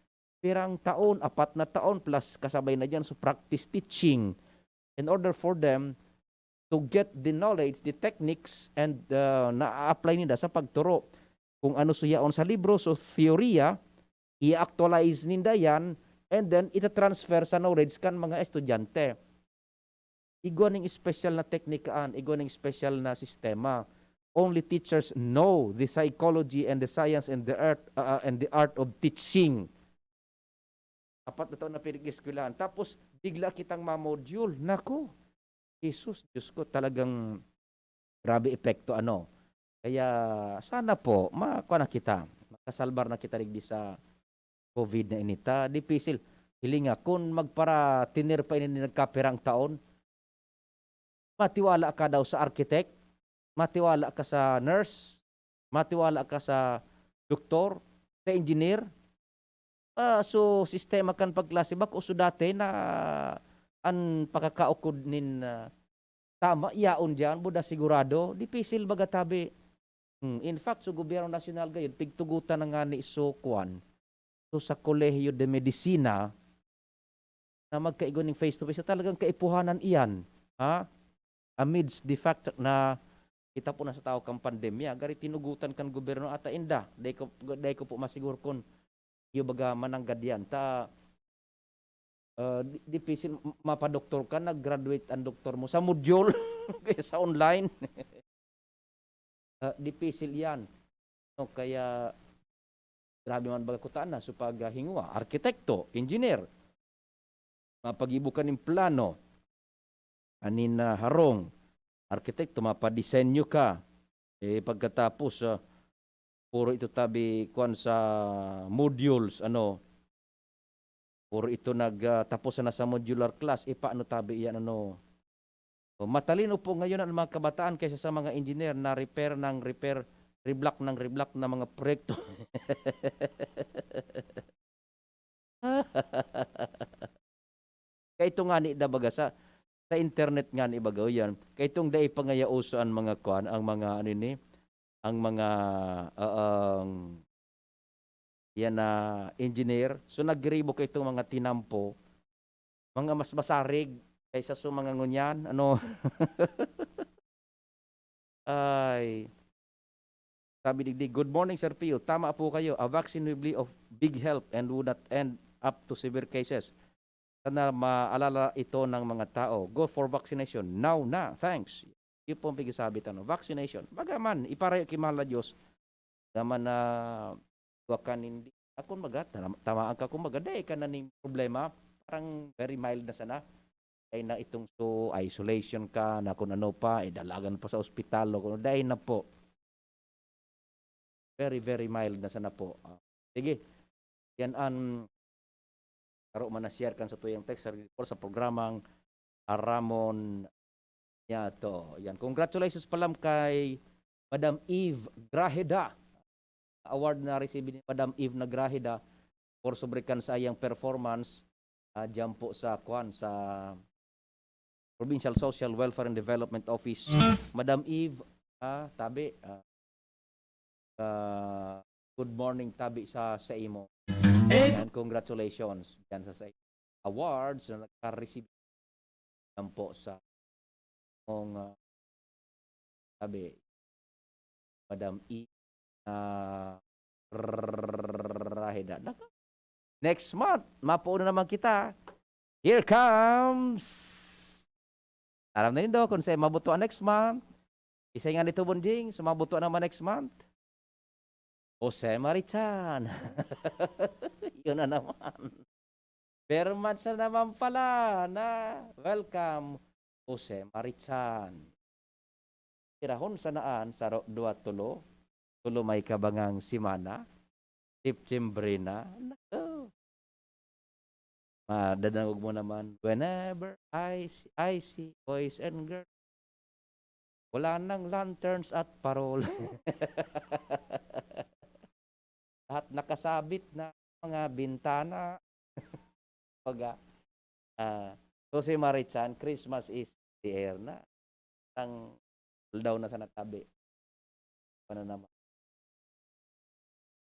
pirang taon, apat na taon plus kasabay na diyan, so practice teaching. In order for them to get the knowledge, the techniques, and uh, na-apply nila sa pagturo. kung ano so yaon sa libro, so theory, i-actualize ninda yan, and then ita-transfer sa knowledge kan mga estudyante. Igwa ning special na teknikaan, igwa ning special na sistema. Only teachers know the psychology and the science and the art, uh, and the art of teaching. Apat na taon na pinag-eskwelahan. Tapos, bigla kitang ma-module. Naku, Jesus, Diyos ko, talagang grabe epekto, ano. Kaya, sana po, makuha na kita. Makasalbar na kita digdi sa COVID na ini. Ta, dipisil. Hilinga, kun magparatener pa ini nagkapirang taon, matiwala ka daw sa architect, matiwala ka sa nurse, matiwala ka sa doktor, sa engineer. Ah, so, sistema kan pagklase, bako so dati na an pakakaukod nin, ah, tama, yaon diyan, buda sigurado, dipisil baga tabi. Hmm, in fact, so gobyerno nasyonal gayon, pigtugutan na ngani so kwan, so sa Colegio de Medicina, na magkaigo ning face to face, na talagang kaipuhanan iyan, ha? Amidst the fact na kita po na sa tawo kang pandemya, gari tinugutan kan gobyerno ata inda. Dai ko, dai ko po masiguro kun iyo baga mananggad yan. Ta, ah, di-, dipisil, m-, mapadoktor ka, nag-graduate ang doktor mo sa module, kaya sa online. Ah, dipisil yan. No, kaya grabe man baga kutaan na so paghingowa, arkitekto, engineer, mapagibo ka nin plano, anin na harong, arkitekto, mapadisenyo ka. Eh, pagkatapos, ah, puro ito tabi, kwan sa modules, ano, puro ito nag, ah, tapos na sa modular class, eh, paano tabi iyan, ano? O, matalino po ngayon ang mga kabataan kaysa sa mga engineer na repair ng repair, reblock ng reblock na mga proyekto. Kaya ito nga ni, da baga sa, sa internet nga ni baga, yan. Kaya itong dai pa ngaya uso ang mga kwan, ang mga, ano ni, ang mga, ah, ang, yan na engineer. So, nagribo ka itong mga tinampo, mga mas masarig kaysa sa mga ngunyan, ano? Ay. Sabi digdi, "Good morning, Sir Pio. Tama po kayo. A vaccine will be of big help and would not end up to severe cases. Sana maalala ito ng mga tao. Go for vaccination. Now na. Thanks." Yun po ang pigsasabi tano. Vaccination. Baga man, iparayo ki mahal na Diyos. Baga man na, wa ka nin, akon baga, tama-, tamaan ka, kumbaga, dai ka na ning problema. Parang very mild na sana. Dai na itong so, isolation ka, na kung ano pa, idalagan pa sa ospital, o kung dai na po. Very, very mild na sana po. Ah, sige. Yan ang karo man na-share kan sa tuyang text sa report sa programang Aramon Niato. Yan. Congratulations palam kay Madam Eve Grajeda. Award na receive ni Madam Eve na Grajeda for sobre kan sa iyang performance, ah, diyan po sa, kwan, sa Provincial Social Welfare and Development Office. Madam Eve, ah, tabi, ah, ah, good morning tabi sa, sa imo. And congratulations diyan sa, sa awards na nagka-receive diyan po sa mong, ah, tabi, Madam E, ah, Grajeda. Naka-, next month, mapuno naman kita. Here comes. Aram na nindo kung saan mabuto ang next month. Isa nga nito, Bonjing, sa mabuto naman next month. Jose Marichan. Yun na naman. Berman sa naman pala na welcome, Jose Marichan. Tirahon sa naan, saro, dua, tulo. Tulo may kabangang semana. September na. Nako. Madadangog mo naman, "Whenever I see, I see boys and girls, wala nang lanterns at parol." Lahat nakasabit na mga bintana. Baga, ah, so si Marichan, Christmas is the air na. Ang aldaw na sa natabi. Ano naman?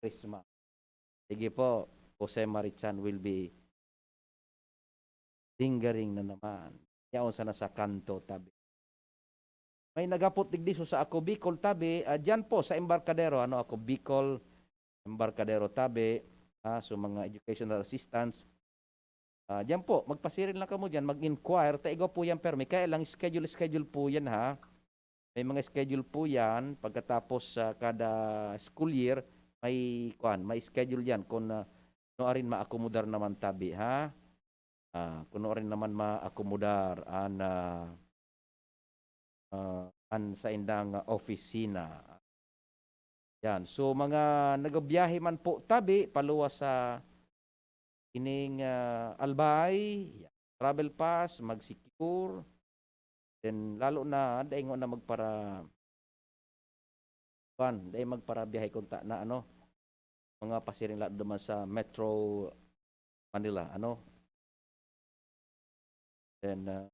Christmas. Sige po, Jose Marichan will be singgaring na naman. Yaon sana sa kanto, tabi. May nagapot digdi sa Ako Bicol tabi, ah, diyan po sa Embarcadero, ano, Ako Bicol, Embarcadero tabi, ah, so mga educational assistance. Ah, diyan po, magpasiring lang kamo diyan, mag-inquire, ta igwa po yan permi, kaya lang schedule, schedule po yan ha. May mga schedule po yan, pagkatapos sa kada school year, may, kuwan, may schedule yan kung, ah, nuarin maakomodar naman tabi ha. Ah, kung nuarin naman maakomodar an, ah, ah, an saindang opisina. Yan. So, mga nagbiyahe man po tabi paluwas sa ining, ah, Albay, yan. Travel pass, mag-secure. Then, lalo na, dai ngona magpara-, kuwan, dai magparabiyahe kunta na, ano, mga pasiring la duman sa Metro Manila, ano. Then, ah,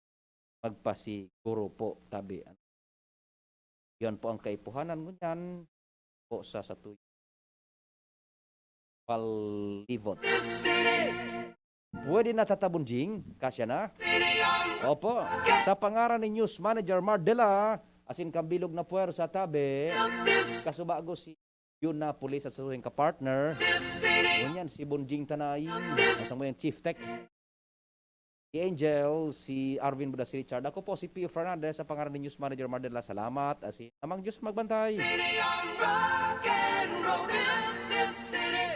magpasiguro po tabi. Yan po ang kaipuhanan ngunyan po sa satuyang palibot. Pwede na, Tata Bonjing, kasya na? Opo. Sa pangaran ni News Manager Mardela, asin kan bilog na puwersa tabi, kasubago si Yun na, pulis at sasuhin ka partner. Ngunyan, si Bonjing Tanay, ang samuyang Chief Tech. Si Angel, si Arvin Budas, si Richard. Ako po, si Pio Fernandez, sa pangaran ni News Manager Mardela. Salamat. Asin, Amang Diyos magbantay. City on rock and roll, built this city.